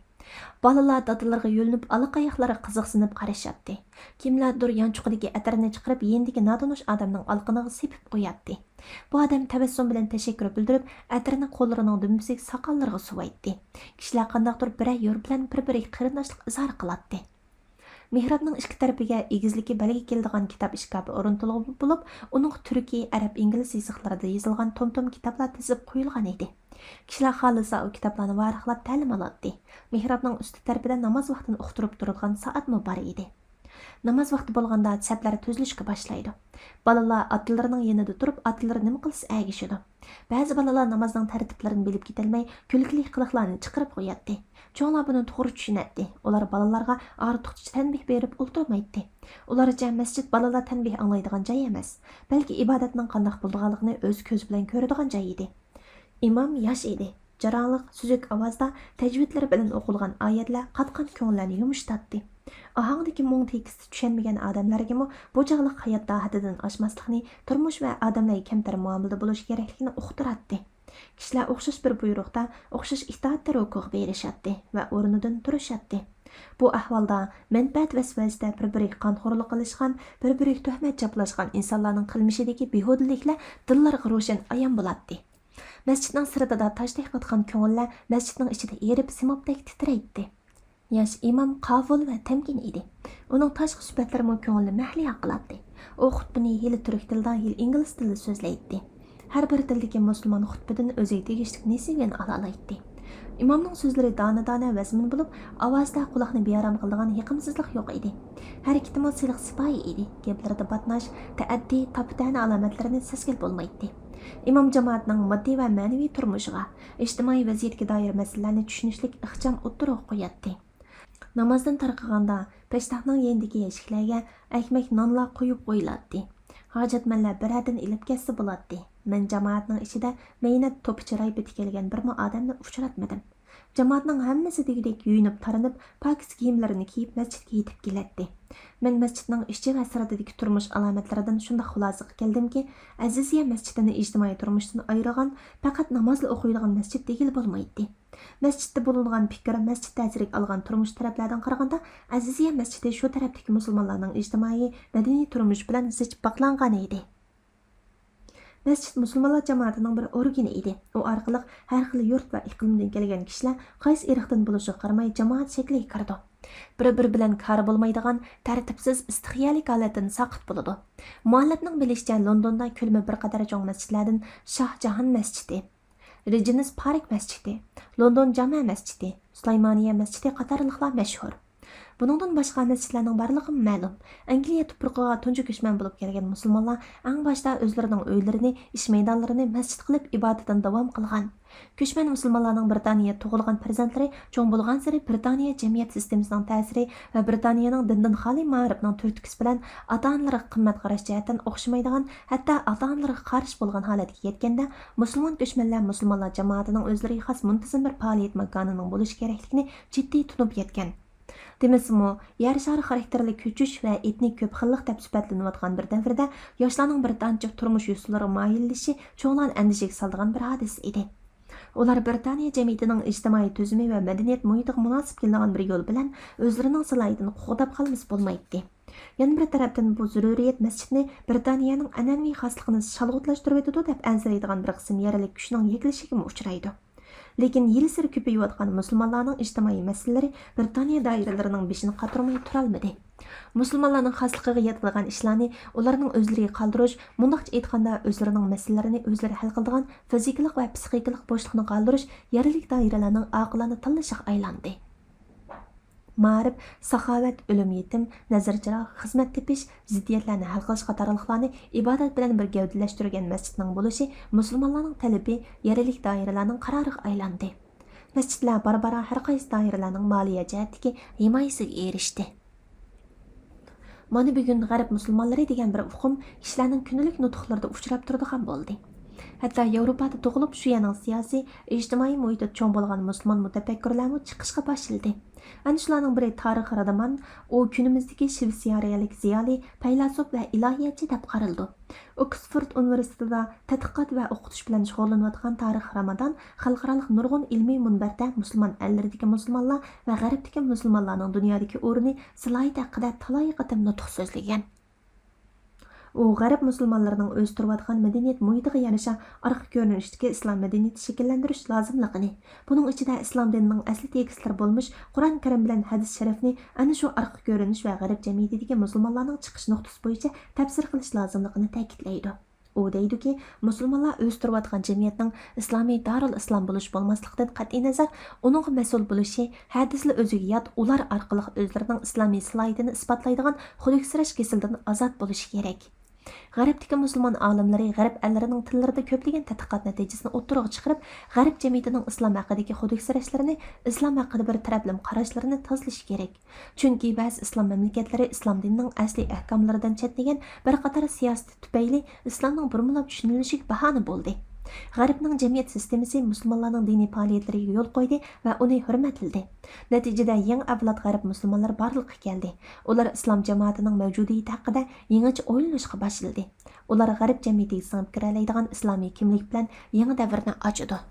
بالىلار دادىلىرىغا يۆلىنىپ، ئالا قاياقلارغا قىزىقسىنىپ قارىشاتتى. كىملەردۇر يانچۇقىدىكى ئەتىرنى چىقىرىپ، يېنىدىكى ناتونۇش ئادەمنىڭ ئالىقىنىغا سېپىپ قوياتتى. بۇ ئادەم تەبەسسۇم بىلەن تەشەككۈر بىلدۈرۈپ، ئەتىرنى قوللىرىنىڭ دۈمبىسىگە، ساقاللىرىغا سۇۋايتتى. كىشىلەر قانداقتۇر بىرەر يور بىلەن بىر-بىرىگە قېرىنداشلىق ئىزھار قىلاتتى. مېھرابنىڭ ئىككى تەرىپىگە ئېگىزلىكى بەلگە كېلىدىغان كىتاب ئىشكاپى ئورنىتىلغان بولۇپ، ئۇنىڭغا تۈركىي، ئەرەب، ئىنگلىز يېزىقلىرىدا يېزىلغان توم-توم كىتابلار تىزىپ قويۇلغان ئىدى. كىشىلەر خالىسا ئۇ كىتابلارنى ۋاراقلاپ تەلىم ئالاتتى. مېھرابنىڭ ئۈستى تەرىپىدە ناماز ۋاقتىنى ئۇقتۇرۇپ تۇرىدىغان سائەتمۇ بار ئىدى. ناماز ۋاقتى بولغاندا سەپلەر تۈزۈلۈشكە باشلايدۇ. بالىلار ئاتىلىرىنىڭ يېنىدا تۇرۇپ، ئاتىلىرى نېمە قىلسا ئەگىشىدۇ. بەزى بالىلار نامازنىڭ تەرتىپلىرىنى بىلىپ كېتەلمەي، كۈلكىلىك قىلىقلارنى چىقىرىپ قوياتتى. چوڭلار بۇنى توغرا چۈشىنەتتى. ئۇلار بالىلارغا ئارتۇقچە تەنبىھ بېرىپ ئولتۇرمايتتى. ئۇلارچە مەسچىت بالىلار تەنبىھ ئاڭلايدىغان جاي ئەمەس، بەلكى ئىبادەتنىڭ قانداق بولىدىغانلىقىنى ئۆز كۆزى بىلەن كۆرىدىغان جاي ئىدى. ئىمام ياش ئىدى. جاراڭلىق، سۈزۈك ئاۋازدا تەجۋىدلىرى بىلەن ئوقۇلغان ئايەتلەر قاتقان كۆڭۈللەرنى يۇمشىتاتتى. ئاھاڭدىكى مۇڭ تېكىستى چۈشەنمىگەن ئادەملەرگىمۇ بۇ چاغلىق ھاياتتا ھەددىدىن ئاشماسلىقنى، تۇرمۇش ۋە ئادەملەرگە كەمتەر مۇئامىلىدە بولۇش كېرەكلىكىنى ئۇقتۇراتتى. كىشىلەر ئوخشاش بىر بۇيرۇقتا، ئوخشاش ئىتائەتتە رۇكۇغا بېرىشاتتى ۋە ئورنىدىن تۇرۇشاتتى. بۇ ئەھۋالدا مەنپەئەت ۋەسۋەسىدە بىر-بىرىگە قانخورلۇق قىلىشقان، بىر-بىرىگە تۆھمەت چاپلاشقان ئىنسانلارنىڭ قىلمىشىدىكى بىھۇدىلىكلەر دىللارغا روشەن ئايان بولاتتى. مەسچىتنىڭ سىرتىدا تاش تېقىۋاتقان كۆڭۈللەر مەسچىتنىڭ ئىچىدە ئېرىپ سىمابتەك تىترەيتتى. ياش ئىمام قاۋۇل ۋە تەمكىن ئىدى. ئۇنىڭ تاشقى سۈپەتلىرىمۇ كۆڭۈلنى مەھلىيا قىلاتتى. ئۇ خۇتبىنى ھېلى تۈرك تىلىدا، ھېلى ئىنگلىز تىلىدا سۆزلەيتتى. ھەر بىر تىلدىكى مۇسۇلمان خۇتبىدىن ئۆزىگە تېگىشلىك نېسىۋىنى ئالالايتتى. ئىمامنىڭ سۆزلىرى دانە-دانە ۋەزمىن بولۇپ، ئاۋازىدا قۇلاقنى بىئارام قىلىدىغان يېقىمسىزلىق يوق ئىدى. ھەرىكىتىمۇ سىلىق سىپايى ئىدى. گەپلىرىدە باتناش، تەئەددى، تاپا-تەنە ئالامەتلىرىنى سەزگىلى بولمايتتى. ئىمام جامائەتنىڭ ماددىي ۋە مەنىۋى تۇرمۇشىغا، ئىجتىمائىي ۋەزىيەتكە دائىر مەسىلىلەرنى چۈشىنىشلىك ئىخچام ئوتتۇرىغا قوياتتى. نامازدىن تارقىغاندا، پەشتاقنىڭ يېنىدىكى ئەشىكلەرگە ئەكمەك نانلار قويۇپ قويۇلاتتى. ھاجەتمەنلەر بىرەردىن ئېلىپ كەتسە بولاتتى. مەن جامائەتنىڭ ئىچىدە مەينەت توپا چىراي پېتى كەلگەن بىرمۇ ئادەمنى ئۇچراتمىدىم. جامائەتنىڭ ھەممىسى دېگۈدەك يۇيۇنۇپ، تارىنىپ، پاكىز كىيىملىرىنى كىيىپ، مەسچىتكە يېتىپ كېلەتتى. مەن مەسچىتنىڭ ئىچى ۋە سىرتىدىكى تۇرمۇش ئالامەتلىرىدىن شۇنداق خۇلاسىگە كەلدىمكى، ئەزىزىيە مەسچىتىنى ئىجتىمائىي تۇرمۇشتىن ئايرىغان، پەقەت نامازلا ئوقۇيدىغان مەسچىت دېگىلى بولمايتتى. مەسچىتتە بولۇنغان پىكىر، مەسچىت تەسىرىگە ئالغان تۇرمۇش تەرەپلەردىن قارىغاندا، ئەزىزىيە مەسچىتى شۇ تەرەپتىكى مۇسۇلمانلارنىڭ ئىجتىمائىي، مەدەنىي تۇرمۇشى بىلەن زىچ باغلانغان ئىدى. مەسچىت مۇسۇلمانلار جامائىتىنىڭ بىر ئورگىنى ئىدى. ئۇ ئارقىلىق ھەر خىل يۇرت ۋە ئىقلىمدىن كەلگەن كىشىلەر قايسى ئىرقتىن بولۇشىغا قارىماي جامائەت شەكلىگە كىرىدۇ. بىر-بىرى بىلەن كارى بولمايدىغان، تەرتىپسىز، ئىستىخىيەلىك ھالەتتىن ساقىت بولىدۇ. مۇئەللىپنىڭ بىلىشىچە، لوندوندا كۆلىمى بىر قەدەر چوڭ مەسچىتلەردىن شاھ جاھان مەسچىتى، رېجېنس پارك مەسچىتى، لوندون جامە مەسچىتى، سۇلايمانىيە مەسچىتى قاتارلىقلار مەشھۇر. بۇنىڭدىن باشقا، مەسچىتلەرنىڭ بارلىقىمۇ مەلۇم. ئەنگلىيە تۇپرىقىغا تۇنجى كۆچمەن بولۇپ كەلگەن مۇسۇلمانلار ئەڭ باشتا ئۆزلىرىنىڭ ئۆيلىرىنى، ئىش مەيدانلىرىنى مەسچىت قىلىپ ئىبادىتىنى داۋام قىلغان. كۆچمەن مۇسۇلمانلارنىڭ برىتانىيەدە تۇغۇلغان پەرزەنتلىرى چوڭ بولغانسېرى برىتانىيە جەمئىيەت سىستېمىسىنىڭ تەسىرى ۋە برىتانىيەنىڭ دىندىن خالىي مائارىپنىڭ تۈرتكىسى بىلەن ئاتا-ئانىلىرىغا قىممەت قاراش جەھەتتىن ئوخشىمايدىغان، ھەتتا ئاتا-ئانىلىرىغا قارشى بولغان ھالەتكە يەتكەندە، مۇسۇلمان كۆچمەنلەر مۇسۇلمانلار جامائىتىنىڭ ئۆزلىرىگە خاس مۇنتىزىم بىر پائالىيەت ماكانىنىڭ بولۇشى كېرەكلىكىنى جىددىي تونۇپ يەتكەن. دېمىسىمۇ، يەر شارى خاراكتېرلىك كۆچۈش ۋە ئېتنىك كۆپ خىللىق دەپ سۈپەتلىنىۋاتقان بىر دەۋردە ياشلارنىڭ بىر دانچە تۇرمۇش يوسۇنلىرىغا مايىللىشىشى چوڭلارنى ئەندىشىگە سالىدىغان بىر ھادىسە ئىدى. ئۇلار برىتانىيە جەمئىيىتىنىڭ ئىجتىمائىي تۈزۈمى ۋە مەدەنىيەت مۇھىتىغا مۇناسىپ كېلىدىغان بىر يول بىلەن ئۆزلىرىنىڭ سالاھىيىتىنى قوغداپ قالمىسا بولمايتتى. يەنە بىر تەرەپتىن، بۇ زۆرۈرىيەت مەسچىتنى برىتانىيەنىڭ ئەنئەنىۋى خاسلىقىنى شالغۇتلاشتۇرۇۋېتىدۇ دەپ ئەنسىرەيدىغان بىر قىسىم يەرلىك كۈچنىڭ يەكلىشىگىمۇ ئۇچرايدۇ. لېكىن يىلسېرى كۆپىيىۋاتقان مۇسۇلمانلارنىڭ ئىجتىمائىي مەسىلىلىرى برىتانىيە دائىرىلىرىنىڭ بېشىنى قاتۇرماي تۇرالمىدى. مۇسۇلمانلارنىڭ خاسلىقىغا ياتىدىغان ئىشلارنى ئۇلارنىڭ ئۆزلىرىگە قالدۇرۇش، مۇنداقچە ئېيتقاندا، ئۆزلىرىنىڭ مەسىلىلىرىنى ئۆزلىرى ھەل قىلىدىغان فىزىكىلىق ۋە پسىخىكىلىق بوشلۇقنى قالدۇرۇش يەرلىك دائىرىلەرنىڭ ئاقىلانە تاللىشىغا ئايلاندى. مائارىپ، ساخاۋەت، ئۆلۈم-يېتىم، نەزىر-چىراغ، خىزمەت تېپىش، زىددىيەتلەرنى ھەل قىلىش قاتارلىقلارنى ئىبادەت بىلەن بىر گەۋدىلەشتۈرگەن مەسچىتنىڭ بولۇشى مۇسۇلمانلارنىڭ تەلىپى يەرلىك دائىرىلەرنىڭ قارارىغا ئايلاندى. مەسچىتلەر بارا-بارا ھەر قايسى دائىرىلەرنىڭ مالىيە جەھەتتىكى ھىمايىسىگە ئېرىشتى. مانا بۈگۈن غەرب مۇسۇلمانلىرى دېگەن بىر ئۇقۇم كىشىلەرنىڭ كۈندىلىك نۇتۇقلىرىدا ئۇچراپ تۇرىدىغان بولدى. ھەتتا ياۋروپادا تۇغۇلۇپ، شۇ يەرنىڭ سىياسىي، ئىجتىمائىي مۇھىتىدا چوڭ بولغان مۇسۇلمان مۇتەپەككۇرلەرمۇ چىقىشقا باشلىدى. ئەنە شۇلارنىڭ بىرى تارىخ رادىمان، ئۇ كۈنىمىزدىكى شىۋېتسىيەلىك زىيالىي، پەيلاسوپ ۋە ئىلاھىيەتچى دەپ قارىلىدۇ. ئوكسفورد ئۇنىۋېرسىتېتىدا تەتقىقات ۋە ئوقۇتۇش بىلەن شۇغۇللىنىۋاتقان تارىخ رامادان خەلقئارالىق نۇرغۇن ئىلمىي مۇنبەردە مۇسۇلمان ئەللىرىدىكى مۇسۇلمانلار ۋە غەربتىكى مۇسۇلمانلارنىڭ دۇنيادىكى ئورنى، سالاھىيىتى ھەققىدە تالاي قېتىم نۇتۇق سۆزلىگەن. ئۇ غەرب مۇسۇلمانلىرىنىڭ ئۆستۈرۈۋاتقان مەدەنىيەت مۇھىتىغا يارىشا ئارقا كۆرۈنۈشتىكى ئىسلام مەدەنىيىتى شەكىللەندۈرۈش لازىملىقىنى، بۇنىڭ ئىچىدە ئىسلام دىنىنىڭ ئەسلى تېكىستلىرى بولمىش قۇرئان كەرىم بىلەن ھەدىس شەرىفنى ئەنە شۇ ئارقا كۆرۈنۈش ۋە غەرب جەمئىيىتىدىكى مۇسۇلمانلارنىڭ چىقىش نۇقتىسى بويىچە تەپسىر قىلىش لازىملىقىنى تەكىتلەيدۇ. ئۇ دەيدۇكى، مۇسۇلمانلار ئۆستۈرۈۋاتقان جەمئىيەتنىڭ ئىسلامىي دارۇل ئىسلام بولۇش بولماسلىقىدىن قەتئىينەزەر، ئۇنىڭغا مەسئۇل بولۇشى، ھە دېسىلا ئۆزىگە يات، ئۇلار ئارقىلىق ئۆزلىرىنىڭ ئىسلامىي سالاھىيىتىنى ئىسپاتلايدىغان خۇدۈكسىرەش كېسىلىدىن ئازاد بولۇشى كېرەك. غەربتىكى مۇسۇلمان ئالىملىرى غەرب ئەللىرىنىڭ تىللىرىدا كۆپلىگەن تەتقىقات نەتىجىسىنى ئوتتۇرىغا چىقىرىپ، غەرب جەمئىيىتىنىڭ ئىسلام ھەققىدىكى خۇدۈكسىرەشلىرىنى، ئىسلام ھەققىدە بىر تەرەپلىمە قاراشلىرىنى تازىلىشى كېرەك. چۈنكى بەزى ئىسلام مەملىكەتلىرى ئىسلام دىنىنىڭ ئەسلىي ئەھكاملىرىدىن چەتنىگەن بىر قاتار سىياسىتى تۈپەيلى ئىسلامنىڭ بۇرمىلاپ چۈشىنىلىشىگە باھانە بولدى. غەربنىڭ جەمئىيەت سىستېمىسى مۇسۇلمانلارنىڭ دىنىي پائالىيەتلىرىگە يول قويدى ۋە ئۇنى ھۆرمەتلىدى. نەتىجىدە، يېڭى ئەۋلاد غەرب مۇسۇلمانلىرى بارلىققا كەلدى. ئۇلار ئىسلام جامائىتىنىڭ مەۋجۇدىيىتى ھەققىدە يېڭىچە ئويلىنىشقا باشلىدى. ئۇلار غەرب جەمئىيىتىگە سىڭىپ كىرەلەيدىغان ئىسلامىي كىملىك بىلەن يېڭى دەۋرنى ئاچىدۇ.